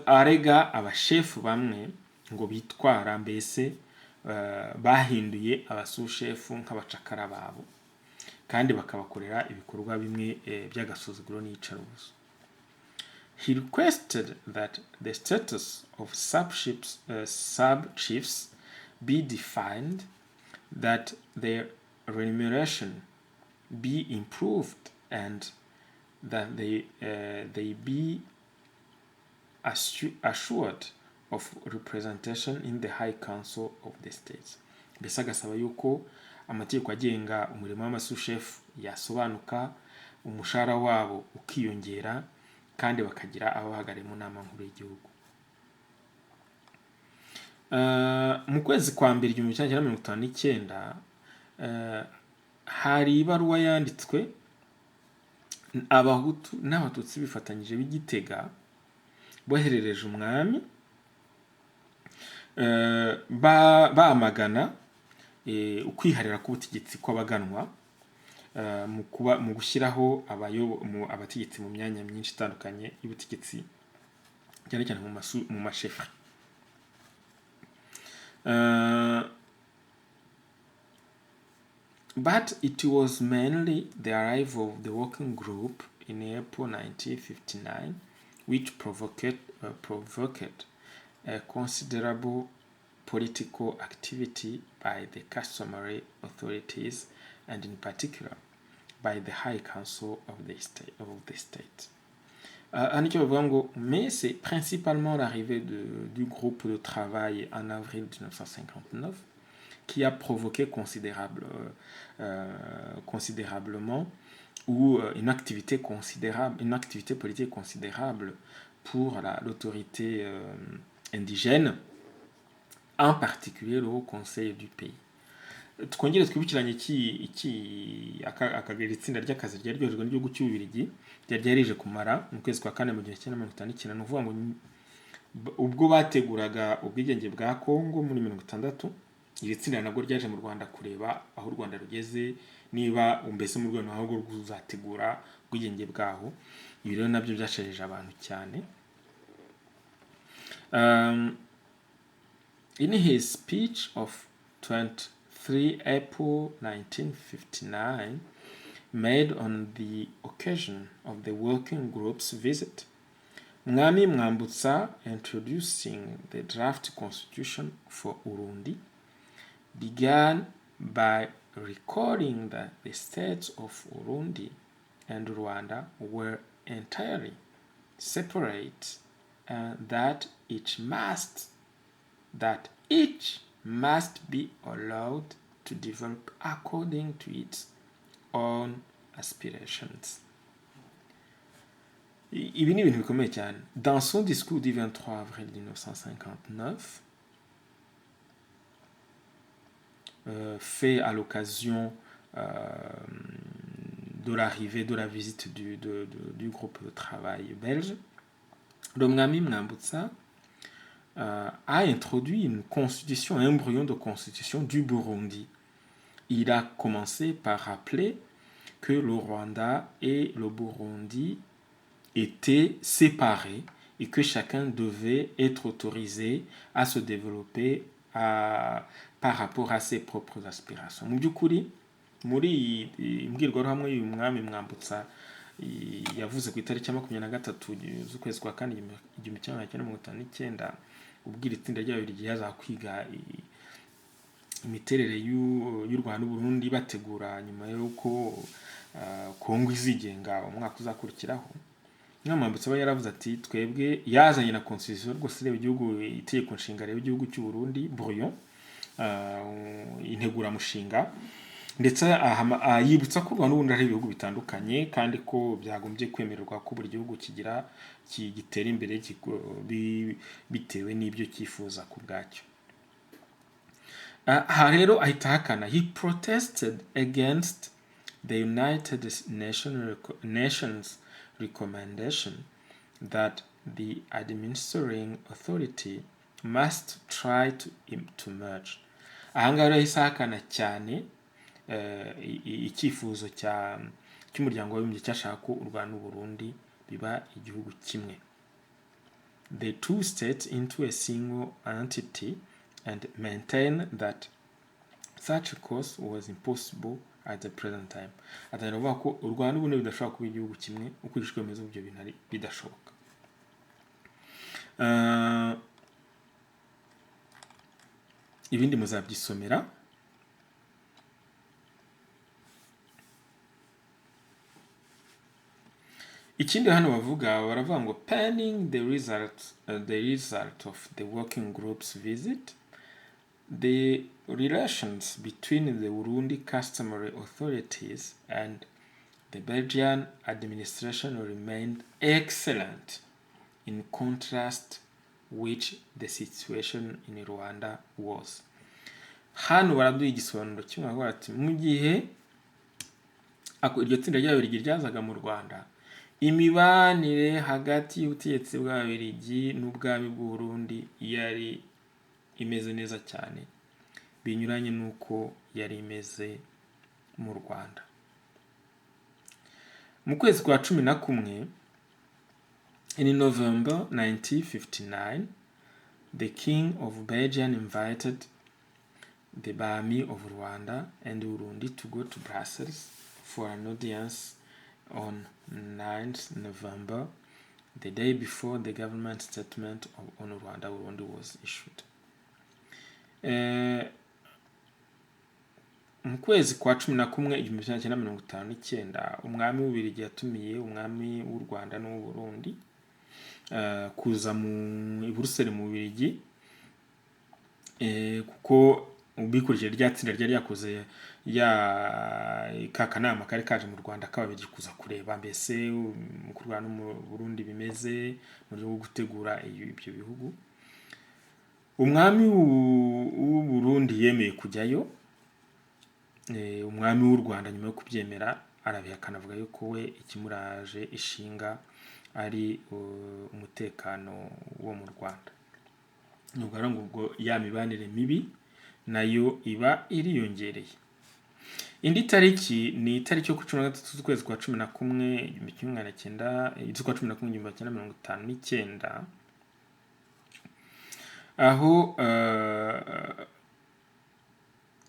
arega abashefu bamwe ngo bitwara, mbese bahinduye abasushefu nk'abacakara babo kandi bakabakorera ibikorwa bimwe by'agasuzuguro n'iyicarubozo. He requested that the status of sub-chiefs be defined, that their remuneration be improved, and that they be assured of representation in the High Council of the States. Mbese agasaba yuko amategeko agenga umurimo w'amasushefu yasobanuka, umushahara wabo ukiyongera, kandi bakagira ababahagarariye mu nama nkuru y'igihugu. Mu kwezi kwa mbere 1959, hari ibaruwa yanditswe Abahutu n'Abatutsi bifatanyije b'Igitega boherereje umwami, bamagana ukwiharira k'ubutegetsi kw'abaganwa mu kuba mu gushyiraho abategetsi mu myanya myinshi itandukanye y'ubutegetsi, cyane cyane mu machefferies. But it was mainly the arrival of the working group in April 1959 which provoked a considerable political activity by the customary authorities and in particular by the High Council of the State. Of the state. Hano icyo bavuga ngo mais c'est principalement l'arrivée du groupe de travail en avril 1959 qui a provoqué considérablement ou une activité considérable, une activité politique considérable pour l'autorité indigène, en particulier le Haut Conseil du pays. Twongere twibukiranye iki aka itsinda ry'akazi ryari ryoherejwe n'igihugu cy'Ububiligi, ryari ryarije kumara mu kwezi kwa kane mu 1959. Ni ukuvuga ngo ubwo bateguraga ubwigenge bwa Kongo muri 60, iri tsinda nabwo ryaje mu Rwanda kureba aho u Rwanda rugeze, niba mbese mu rwego ahubwo ruzategura ubwigenge bwaho. Ibi rero nabyo byashejeje abantu cyane. In his speech of 23 April 1959, made on the occasion of the working group's visit, Mwami Mwambutsa, introducing the draft constitution for Urundi, began by recalling that the states of Urundi and Rwanda were entirely separate and that each must be allowed to develop according to its own aspirations. Ibi ni ibintu bikomeye cyane. Dans son discours du 23 avril 1959, fait à l'occasion de l'arrivée de la visite du groupe de travail belge, le Mwami Mwambutsa a introduit une constitution, un embryon de constitution du Burundi. Il a commencé par rappeler que le Rwanda et le Burundi étaient séparés et que chacun devait être autorisé à se développer par rapport à ses propres aspirations. Mu by'ukuri, muri iyi mbwirwaruhame y'uyu mwami Mwambutsa yavuze ku itariki ya 23 z'ukwezi kwa kane 1959, ubwira itsinda ry'Ababiligi yaza kwiga imiterere y'u Rwanda n'Uburundi, bategura nyuma y'uko Kongo izigenga umwaka uzakurikiraho, Mwami Mwambutsa aba yaravuze ati twebwe, yazanye na constitution rwose ireba igihugu, itegeko nshinga reba igihugu cy'u Burundi, brouillon, integuramushinga, ndetse yibutsa ko u Rwanda n'Uburundi ari ibihugu bitandukanye kandi ko byagombye kwemererwa ko buri gihugu kigira gitera imbere bitewe n'ibyo cyifuza ku bwacyo. Aha rero ahita ahakana. He protested against the United Nations recommendation that the administering authority must try to merge. Aha ngaha rero yahise ahakana cyane icyifuzo cy'Umuryango w'Abibumbye cyashaka ko u Rwanda n'Uburundi biba igihugu kimwe, the two states into a single entity, and maintain that such a course was impossible at the present time. Atangira kuvuga ko u Rwanda n'Uburundi bidashobora kuba igihugu kimwe, ukurikije uko bimeze ibyo bintu ari bidashoboka. Ibindi muzabyisomera. Ikindi hano bavuga, baravuga ngo pending the result of the working group's visit, the relations between the Burundi customary authorities and the Belgian administration remained excellent, in contrast which the situation in Rwanda was. Hano baraduha igisobanuro kimwe, baravuga bati mu gihe iryo tsinda ry'Ababiligi ryazaga mu Rwanda, imibanire hagati y'ubutegetsi bw'Ababiligi n'ubwami bw'u Burundi yari imeze neza cyane, binyuranye n'uko yari imeze mu Rwanda. Mu kwezi kwa 11, in November 1959, the King of Belgium invited the Bami of Rwanda and Burundi to go to Brussels for an audience on 9th November, the day before the government statement on Rwanda Burundi was issued. Mu kwezi kwa 11 1959, umwami w'Ububiligi yatumiye umwami w'u Rwanda n'uw'u Burundi kuza mu i Buruseli mu Bubiligi, kuko bikurikije rya tsinda ryari ryakoze ya ka kanama kari kaje mu Rwanda k'Ababiligi kuza kureba mbese mu Rwanda no mu Burundi bimeze, mu buryo bwo gutegura ibyo bihugu. Umwami w'u Burundi yemeye kujyayo. Umwami w'u Rwanda nyuma yo kubyemera arabihakana, avuga yuko we ikimuraje ishinga ari umutekano wo mu Rwanda. Ni ukuvuga ngo ubwo ya mibanire mibi nayo iba iriyongereye. Indi tariki ni itariki yo ku 13 z'ukwezi kwa 11 1900, z'ukwa 11 1959, aho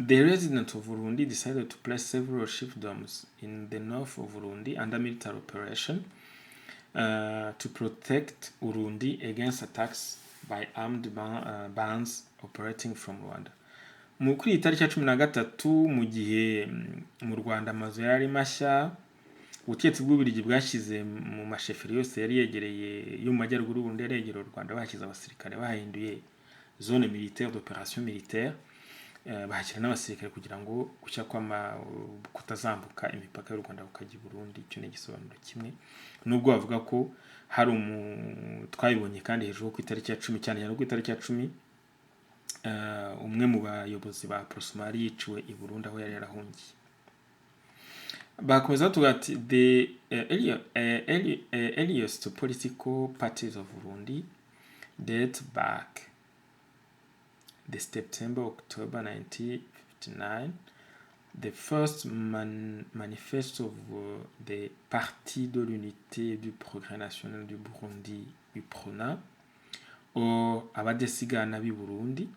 the residents of Burundi decided to place several chiefdoms in the north of Burundi under military operation to protect Urundi against attacks by armed bands operating from Rwanda. Mu kuri iyi tariki ya 13, mu gihe mu Rwanda amazu yari ari mashya, ubutegetsi bw'Ububiligi bwashyize mu masheferi yose yari yegereye yo mu majyaruguru y'u Burundi yari yegereye u Rwanda, bahashyize abasirikare, bahinduye zone militaire d'opération militaire, bahashyira n'abasirikare kugira ngo gushya kw'ama kutazambuka imipaka y'u Rwanda kukajya i Burundi. Icyo ni igisobanuro kimwe, nubwo bavuga ko hari umu twabibonye kandi hejuru ku itariki ya 10, cyane cyane ku itariki ya 10, umwe mu bayobozi ba Aprosoma yiciwe i Burundi aho yari yarahungiye. Bakomeza batuvuga ati the earliest political parties of Burundi date back the September October 1959. The first manifesto of the Parti de l'Unité et du Progrès National du Burundi, UPRONA, or Abadasigana b'i Burundi,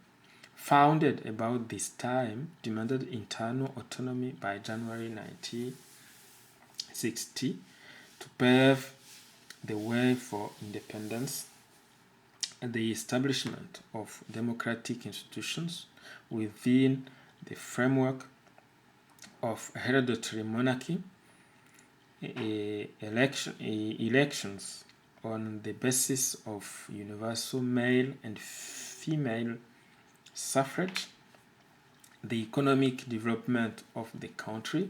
founded about this time, demanded internal autonomy by January 1960 to pave the way for independence, the establishment of democratic institutions within the framework of hereditary monarchy, elections on the basis of universal male and female suffrage, the economic development of the country,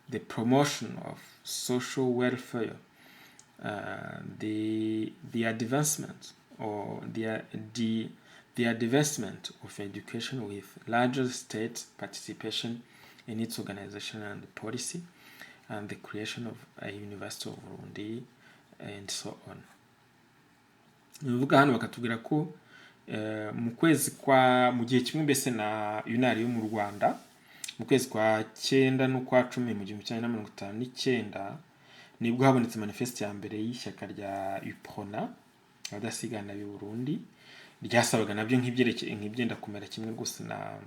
the promotion of social welfare, the advancement or the advancement of education with larger state participation in its organization and policy, and the creation of a University of Burundi, and so on. Ni ukuvuga hano bakatubwira ko mu kwezi kwa, mu gihe kimwe mbese na UNAR yo mu Rwanda, mu kwezi kwa cyenda n'ukwa cumi mu 1959, nibwo habonetse manifeste ya mbere y'ishyaka rya UPRONA, Abadasigana b'i Burundi, ryasabaga nabyo nk'ibyerekeye nk'ibyenda kumera kimwe rwose na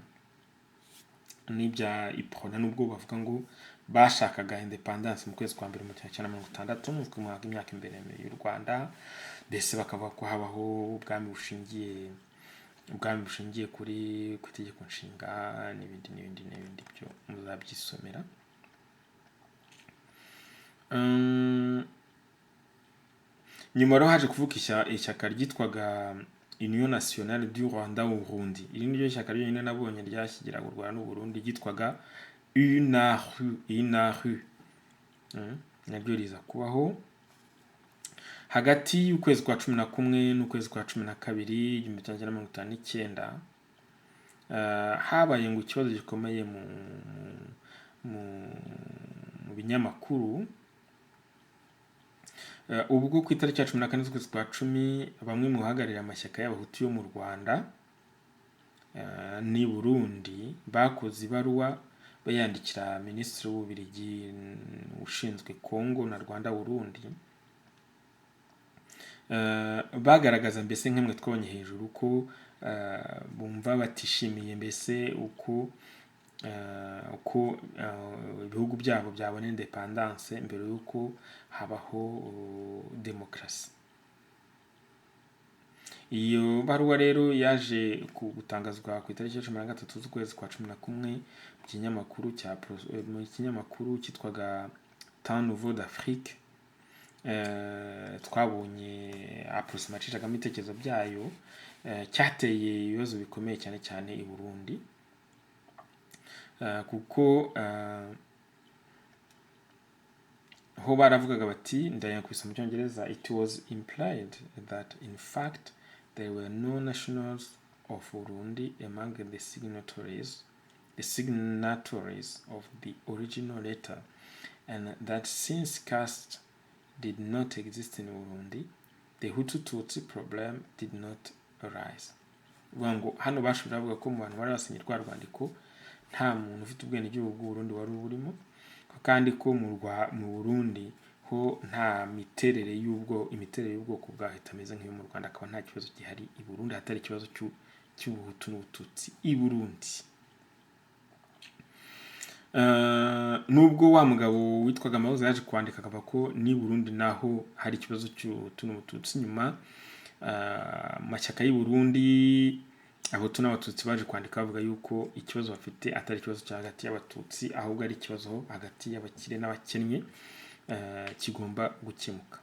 n'ibya UPRONA, nubwo bavuga ngo bashakaga independence mu kwezi kwa mbere mu 1960, mu mwaka imyaka imbere y'u Rwanda. Mbese bakavuga ko habaho ubwami bushingiye ku itegeko nshinga n'ibindi n'ibindi n'ibindi, byo muzabyisomera. Nyuma rero haje kuvuka ishyaka ryitwaga Union Nationale du Rwanda Urundi. Iri niryo shyaka ryonyine nabonye ryashyigiraga u Rwanda n'u Burundi, ryitwaga UNARU, UNARU. Naryo riza kubaho hagati y'ukwezi kwa 11 n'ukwezi kwa 12 1959. Habaye ngo ikibazo gikomeye mu binyamakuru, ubwo ku itariki ya 14 z'ukwezi kwa 10 bamwe mu bahagarariye amashyaka y'Abahutu yo mu Rwanda n'i Burundi bakoze ibaruwa bayandikira minisitiri w'Ububiligi ushinzwe Congo na Rwanda Burundi, bagaragaza mbese nk'imwe twabonye hejuru ko bumva batishimiye mbese uko ibihugu byabo byabona independance mbere y'uko habaho demokarasi. Iyo baruwa rero yaje gutangazwa ku itariki ya 13 z'ukwezi kwa 11 mu kinyamakuru cyitwaga Temps Nouveau d'Afrique. Twabonye Aprosoma acishagamo ibitekerezo byayo, cyateye ibibazo bikomeye cyane cyane i Burundi, kuko ho baravugaga bati, ndayakubise mu Cyongereza: "It was implied that in fact there were no nationals of Burundi among the signatories." the signatories of the original letter and that since caste did not exist in Burundi, the Hutu-Tutsi problem did not arise. Uvuga ngo hano bashobora bavuga ko mu bantu bari basinye rwa rwandiko nta muntu ufite ubwenegihugu bw'u Burundi wari urimo, ko kandi ko mu Burundi ho nta miterere y'ubwo imiterere y'ubwoko bwaho itameze nk'iyo mu Rwanda, akaba nta kibazo gihari i Burundi, hatari ikibazo cy'ubuhutu n'ubututsi i Burundi. Nubwo wa mugabo witwaga Mahoza yaje kwandika akavuga ko n'i Burundi naho hari ikibazo cy'ubuhutu n'ubututsi, nyuma amashyaka y'i Burundi abahutu n'abatutsi baje kwandika bavuga yuko ikibazo bafite atari ikibazo cya hagati y'abatutsi, ahubwo ari ikibazo hagati y'abakire n'abakennye, kigomba gukemuka.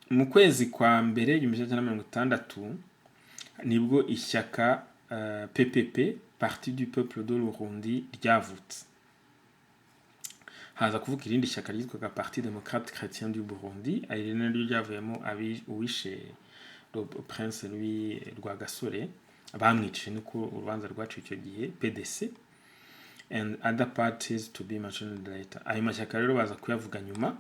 Mu kwezi kwa mbere 1960 nibwo ishyaka PPP, Parti du Peuple de l'Urundi, ryavutse. Haza kuvuka irindi shyaka ryitwaga Parti Démocrate Chrétien du Burundi, ari naryo ryavuyemo uwishe Prince Louis Rwagasore, bamwiciye nuko urubanza rwaciwe icyo gihe, PDC, and other parties to be mentioned later. Ayo mashyaka rero baza kuyavuga nyuma.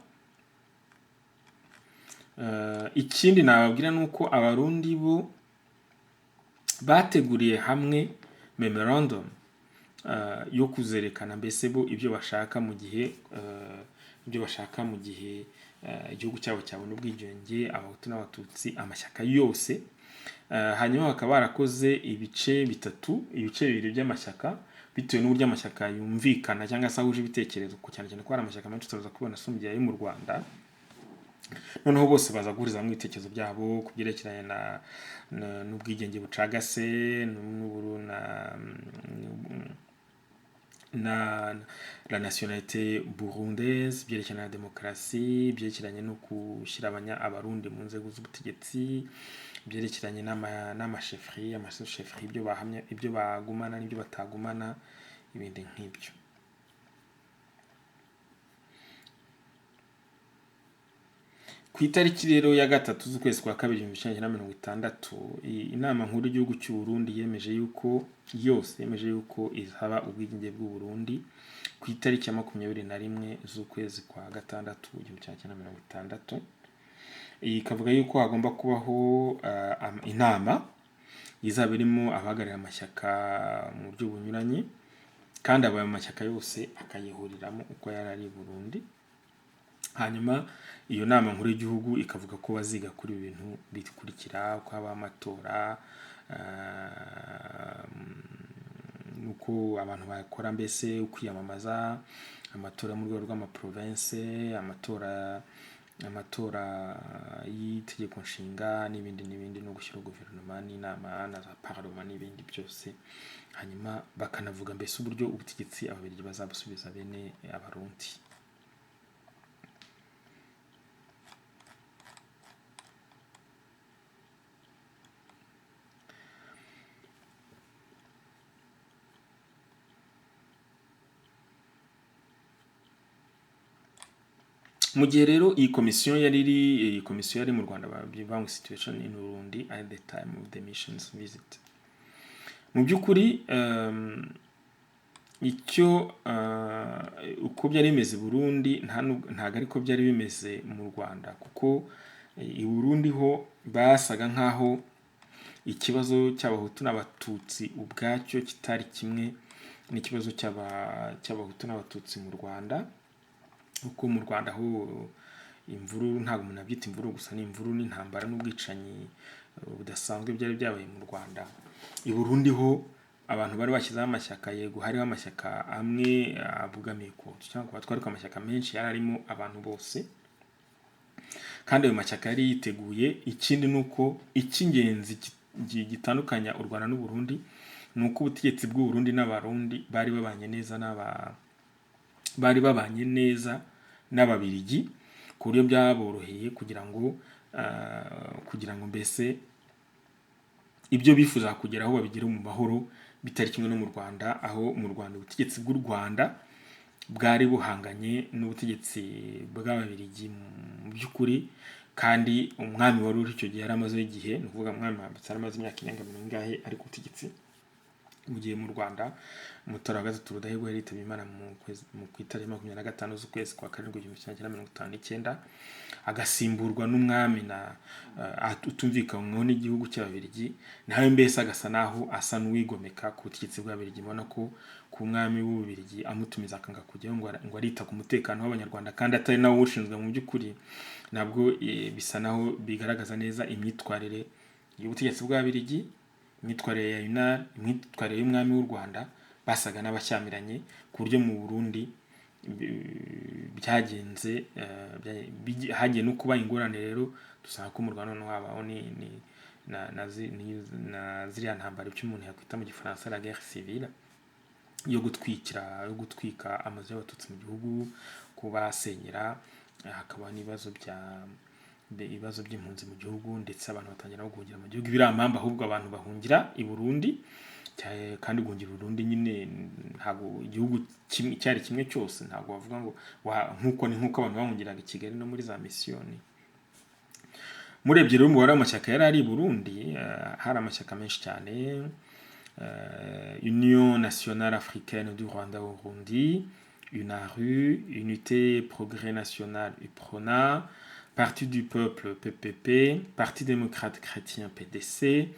Ikindi nababwira ni uko abarundi bo bateguriye hamwe memorandum yo kuzerekana mbese bo ibyo bashaka mu gihe igihugu cyabo cyabona ubwigenge, abahutu n'abatutsi, amashyaka yose. Hanyuma bakaba barakoze ibice bitatu, ibice bibiri by'amashyaka bitewe n'uburyo amashyaka yumvikana cyangwa se ahuje ibitekerezo, cyane cyane ko hari amashyaka menshi turaza kubona asumbye ayo mu Rwanda. Noneho bose baza guhuriza hamwe ibitekerezo byabo ku byerekeranye n'ubwigenge bucagase n'uburu na la nationalité burundaise, byerekeranye na demokarasi, byerekeranye no gushyira abarundi mu nzego z'ubutegetsi, byerekeranye n'amasheferi, amasheferi, ibyo bahamya, ibyo bagumana n'ibyo batagumana, ibindi nk'ibyo. Ku itariki rero ya 3 z'ukwezi kwa kabiri 1960, inama nkuru y'igihugu cy'u Burundi yemeje yuko yose yemeje yuko izaba ubwigenge bw'u Burundi ku itariki ya 21 z'ukwezi kwa gatandatu 1960. Iyi ikavuga yuko hagomba kubaho inama izaba irimo abahagarariye amashyaka mu buryo bunyuranye, kandi abaye amashyaka yose akayihuriramo uko yari ari i Burundi. Hanyuma iyo nama nkuru y'igihugu ikavuga ko baziga kuri ibi bintu bikurikira: uko haba amatora, uko abantu bakora mbese ukwiyamamaza, amatora mu rwego rw'amaprovince, amatora y'itegeko nshinga n'ibindi n'ibindi, no gushyiraho guverinoma n'inama na za parlement n'ibindi byose. Hanyuma bakanavuga mbese uburyo ubutegetsi ababiligi bazabusubiza bene abarundi. Mu gihe rero iyi komisiyo yari iri, iyi komisiyo yari mu Rwanda, bavuga situation in Burundi at the time of the mission's visit. Mu by'ukuri icyo uko byari bimeze i Burundi ntabwo ariko byari bimeze mu Rwanda, kuko i Burundi ho basaga nk'aho ikibazo cy'abahutu n'abatutsi ubwacyo kitari kimwe n'ikibazo cy'abahutu n'abatutsi mu Rwanda, kuko mu Rwanda ho imvururu, ntabwo umuntu abyita imvururu gusa, ni imvururu n'intambara n'ubwicanyi budasanzwe byari byabaye mu Rwanda. I Burundi ho abantu bari bashyizeho amashyaka, yego hariho amashyaka amwe abogamiye ku Bahutu cyangwa ku Batwa, ariko amashyaka menshi yari arimo abantu bose, kandi ayo mashyaka yari yiteguye. Ikindi ni uko icy'ingenzi gitandukanya u Rwanda n'u Burundi ni uko ubutegetsi bw'u Burundi n'abarundi bari babanye neza n'ababiligi, ku buryo byaboroheye kugira ngo mbese ibyo bifuza kugeraho babigere mu mahoro, bitari kimwe no mu Rwanda, aho mu Rwanda ubutegetsi bw'u Rwanda bwari buhanganye n'ubutegetsi bw'ababiligi mu by'ukuri. Kandi umwami wari uri icyo gihe yari amazeho igihe, ni ukuvuga umwami Mwambutsa yari amaze imyaka irenga 50 ari ku butegetsi, mu gihe mu Rwanda Mutara wa gatatu Rudahigwa yari yitabye Imana mu kwezi ku itariki 25 z'ukwezi kwa karindwi 1959, agasimburwa n'umwami na utumvikanyweho n'igihugu cy'Ababiligi, nawe mbese agasa naho asa n'uwigomeka ku butegetsi bw'Ababiligi. Ubona ko ku mwami w'Ububiligi amutumiza akanga kujyayo ngo arita ku mutekano w'Abanyarwanda kandi atari nawe uwushinzwe mu by'ukuri, nabwo bisa naho bigaragaza neza imyitwarire y'ubutegetsi bw'Ababiligi, imyitwarire ya UNAR, imyitwarire y'umwami w'u Rwanda. Basaga n'abashyamiranye ku buryo mu Burundi byagenze hagiye no kuba ingorane. Rero dusanga ko mu Rwanda noneho habaho ni na, na, zi, ni, na ziriya ntambara, icyo umuntu yakwita mu Gifaransa la guerre civile, yo gutwika amazu y'Abatutsi mu gihugu, kubasenyera, hakaba n'ibibazo bya ibibazo by'impunzi mu gihugu, ndetse abantu batangira no guhungira mu gihugu. Ibiriya ahubwo abantu bahungira i Burundi, kandi guhungira i Burundi nyine ntabwo igihugu cyari kimwe cyose, ntabwo bavuga ngo nkuko ni nkuko abantu bahungiraga i Kigali no muri za misiyoni. Murebye rero umubare w'amashyaka yari ari i Burundi, hari amashyaka menshi cyane: Union Nationale Africaine du Rwanda Burundi, UNARU, Unité Progrès National UPRONA, Parti du Peuple PPP, Parti Démocrate Chrétien PDC,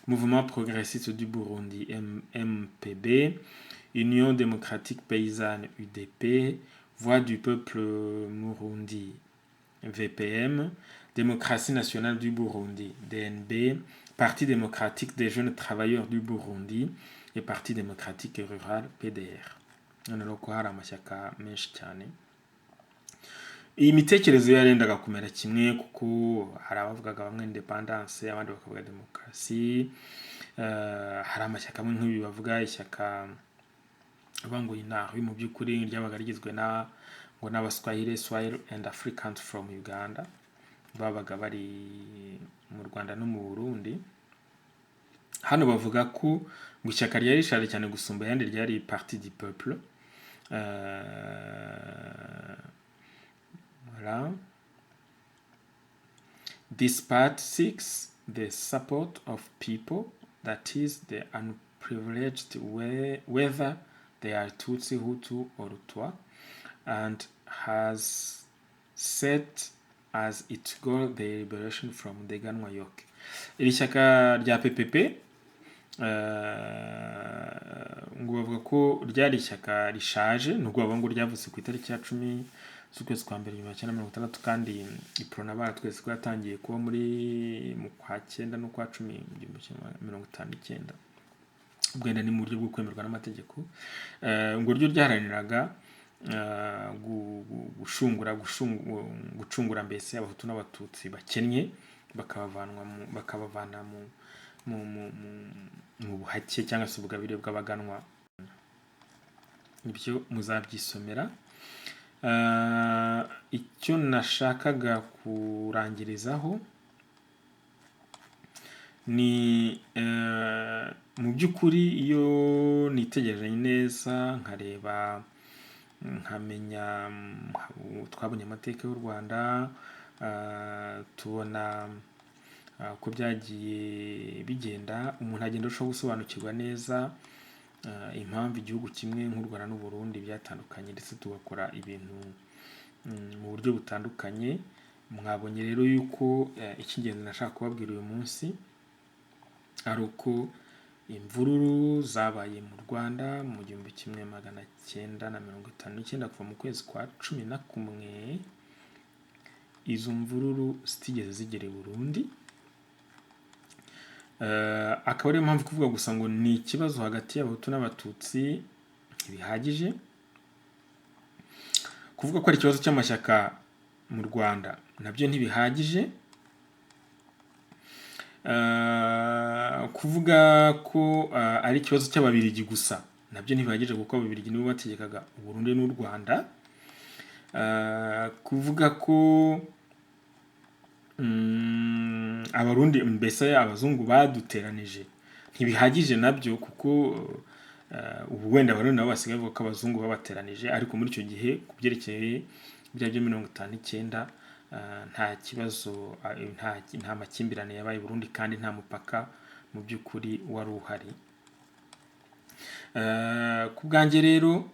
Mouvement Progressiste du Burundi MPB, Union Démocratique Paysanne UDP, Voix du Peuple Murundi VPM, Démocratie Nationale du Burundi DNB, Parti démocratique des jeunes travailleurs du Burundi et Parti démocratique rural PDR. Noneho ko hari amashyaka menshi cyane, iyi mitekerereze yarendaga kumera kimwe, kuko hari abavugaga bamwe indépendance, abandi bakavuga demokarasi. Hari amashyaka amwe nk'ibi bavuga ishyaka bavuga ngo inaha mu by'ukuri ryabaga rigizwe na ngo n'Abaswahili, Swahili and Africans from Uganda, babaga bari mu Rwanda no mu Burundi. Hano bavuga ko ngo ishyaka ryari rishaje cyane gusumba ayandi ryari Parti du Peuple. Voilà. This part seeks the support of people, that is, the unprivileged, whether they are Tutsi, Hutu, or Twa, and has set as its goal the liberation from the Ganwa yoke. Iri shyaka rya PPP ngo bavuga ko ryari ishyaka rishaje, nubwo bavuga ngo ryavutse ku itariki ya 10 z'ukwezi kwa mbere 1960, kandi Uprona baratwese ko yatangiye kuba muri mu kwa cyenda n'ukwa cumi mu 1959, ubwo wenda ni mu buryo bwo kwemerwa n'amategeko. Ngo ryo ryaharaniraga gucungura mbese Abahutu n'Abatutsi bakennye, bakabavana mu buhake cyangwa se ubugabire bw'abaganwa. Ibyo muzabyisomera. Icyo nashakaga kurangirizaho ni mu by'ukuri iyo nitegereje neza nkareba nkamenya, twabonye amateka y'u Rwanda, tubona uko byagiye bigenda, umuntu agenda arushaho gusobanukirwa neza impamvu igihugu kimwe nk'u Rwanda n'u Burundi byatandukanye, ndetse tugakora ibintu mu buryo butandukanye. Mwabonye rero yuko icy'ingenzi nashaka kubabwira uyu munsi ari uko imvururu zabaye mu Rwanda mu 1959, kuva mu kwezi kwa 11, izo mvururu zitigeze zigera i Burundi. Akaba ariyo mpamvu kuvuga gusa ngo ni ikibazo hagati y'Abahutu n'Abatutsi ntibihagije, kuvuga ko ari ikibazo cy'amashyaka mu Rwanda nabyo ntibihagije, kuvuga ko ari ikibazo cy'Ababiligi gusa nabyo ntibihagije, kuko Ababiligi nibo bategekaga Uburundi n'u Rwanda. Kuvuga ko Abarundi, mbese abazungu baduteranije, ntibihagije nabyo, kuko ubu wenda Abarundi nabo basigaye bavuga ko abazungu babateranije, ariko muri icyo gihe ku byerekeye bya byo 59. Nta kibazo, nta makimbirane yabaye i Burundi, kandi nta mupaka mu by'ukuri wari uhari. Ku bwanjye rero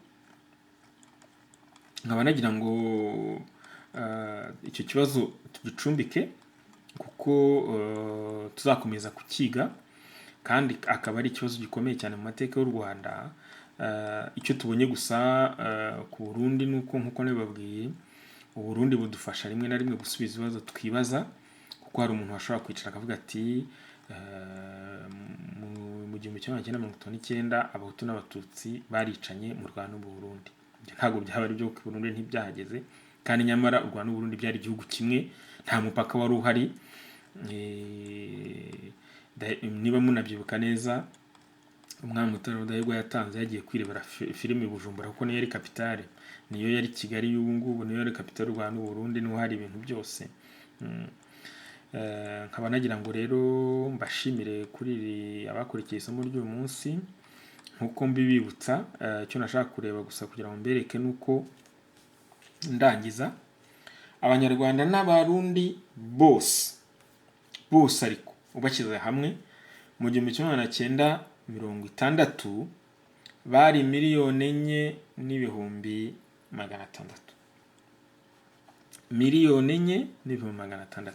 nkaba nagira ngo icyo kibazo tugicumbike, kuko tuzakomeza kukiga, kandi akaba ari ikibazo gikomeye cyane mu mateka y'u Rwanda. Icyo tubonye gusa ku Burundi ni uko, nk'uko nabibabwiye, Uburundi budufasha rimwe na rimwe gusubiza ibibazo twibaza, kuko hari umuntu washobora kwicara akavuga ati mu 1959 Abahutu n'Abatutsi baricanye mu Rwanda no mu Burundi. Ibyo ntabwo byaba ari byo, kuko i Burundi ntibyahageze, kandi nyamara u Rwanda n'Uburundi byari igihugu kimwe, nta mupaka wari uhari. Niba munabyibuka neza, umwami Mutara Rudahigwa yatanze yagiye kwirebera filime i Bujumbura, kuko niyo yari capitale, niyo yari Kigali y'ubu ngubu, niyo yari capitale y'u Rwanda n'Uburundi, niho hari ibintu byose. Nkaba nagira ngo rero mbashimire kuri iri abakurikiye isomo ry'uyu munsi. Nk'uko mbibibutsa, icyo nashaka kureba gusa kugira ngo mbereke nuko ndangiza, Abanyarwanda n'Abarundi bose bose ariko ubashyize hamwe mu 1960 bari 4,600,000, 4,600,000.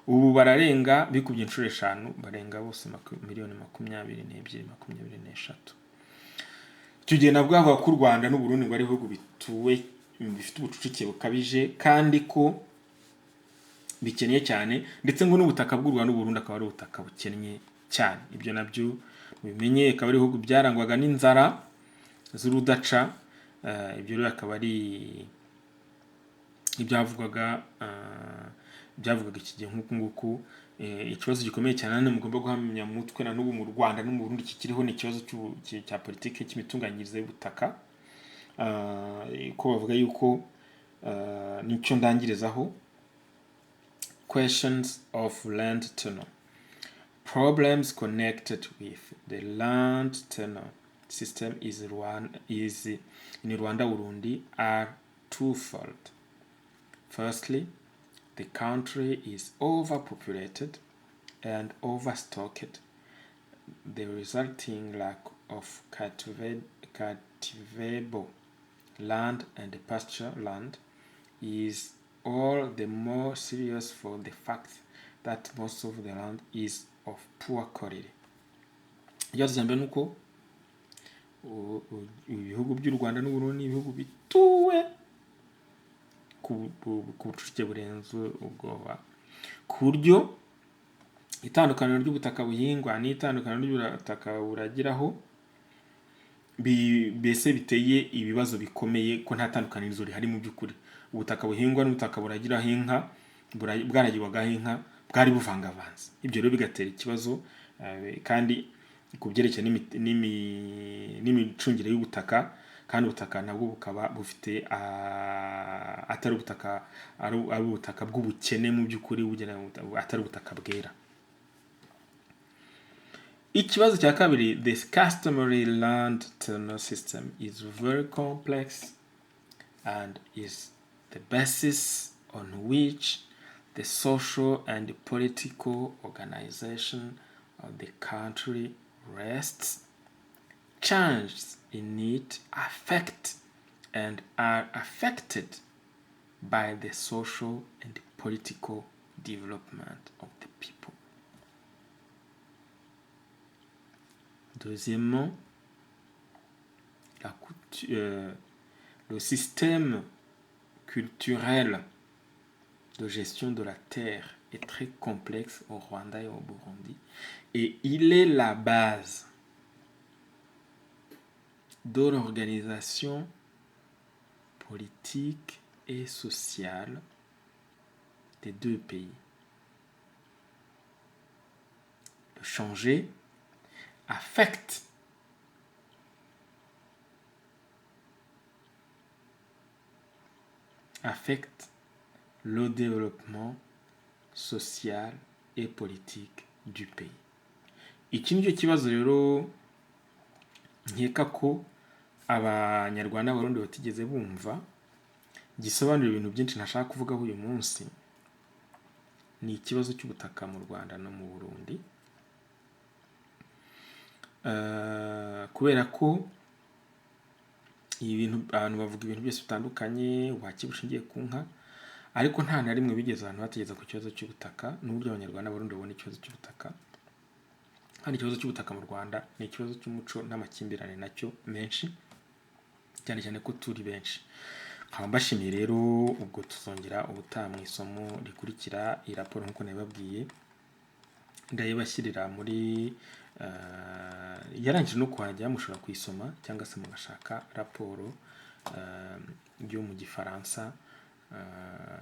Ubu bararenga, bikubye inshuro 5, barenga bose miliyoni 22, 23. Icyo gihe nabwo bavuga ko u Rwanda n'u Burundi ngo ari ibihugu bituwe bifite ubucucike bukabije, kandi ko bikennye cyane, ndetse ngo n'ubutaka bw'u Rwanda n'u Burundi akaba ari ubutaka bukennye cyane. Ibyo nabyo mubimenye, akaba ari ibihugu byarangwaga n'inzara z'urudaca. Ibyo rero akaba ari ibyavugwaga, byavugaga iki gihe nk'uku nguku. Ikibazo gikomeye cyane hano mugomba guhamya mu mutwe na n'ubu mu Rwanda no mu Burundi kikiriho, ni ikibazo cya politiki cy'imitunganyirize y'ubutaka. Ko bavuga yuko nicyo ndangirizaho, questions of land tenure. Problems connected with the land tenure system is in Rwanda Burundi are twofold. Firstly, the country is overpopulated and overstocked. The resulting lack of cultivable land and pasture land is all the more serious for the fact that most of the land is of poor quality. Ikibazo cya mbere ni uko ibihugu by'u Rwanda n'u Burundi ni ibihugu bituwe ku bucucike burenze ubwoba, ku buryo itandukaniro ry'ubutaka buhingwa n'itandukaniro ry'ubutaka buragiraho mbese biteye ibibazo bikomeye, ko nta tandukanirizo rihari mu by'ukuri. Ubutaka buhingwa n'ubutaka buragiraho inka, bwaragirwagaho inka, bwari buvangavanze. Ibyo rero bigatera ikibazo, kandi ku byerekeye n'imicungire y'ubutaka, kandi ubutaka nabwo bukaba bufite, atari ubutaka, ari ubutaka bw'ubukene mu by'ukuri, atari ubutaka bwera. Ikibazo cya kabiri, the customary land tenure system is very complex and is the basis on which the social and political organization of the country rests. Changes in it affect and are affected by the social and political development of the people. Deuxièmement, le système culturel de gestion de la terre est très complexe au Rwanda et au Burundi, et il est la base de l'organisation politique et sociale des deux pays. Le changer affecte le développement social et politique du pays. Iki nicyo kibazo rero nkeka ko Abanyarwanda n'Abarundi batigeze bumva, gisobanura ibintu byinshi ntashaka kuvugaho uyu munsi. Ni ikibazo cy'ubutaka mu Rwanda no mu Burundi. Kubera ko ibi bintu abantu bavuga ibintu byose bitandukanye, ubuhake bushingiye ku nka, ariko nta na rimwe bigeze ahantu bategeza ku kibazo cy'ubutaka n'uburyo Abanyarwanda n'Abarundi babona ikibazo cy'ubutaka. Kandi ikibazo cy'ubutaka mu Rwanda ni ikibazo cy'umuco n'amakimbirane nacyo menshi, cyane cyane ko turi benshi. Nkaba mbashimiye rero, ubwo tuzongera ubutaha mu isomo rikurikira. Iyi raporo, nk'uko nabibabwiye, ndayibashyirira muri yarangije no kuhajya, mushobora kuyisoma cyangwa se mugashaka raporo yo mu Gifaransa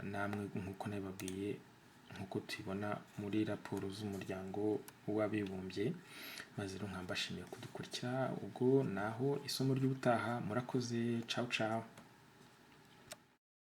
namwe, nk'uko nabibabwiye, nk'uko tubibona muri raporo z'Umuryango w'Abibumbye. Maze rero nkaba mbashimiye kudukurikira, ubwo naho isomo ry'ubutaha. Murakoze, ciao ciao.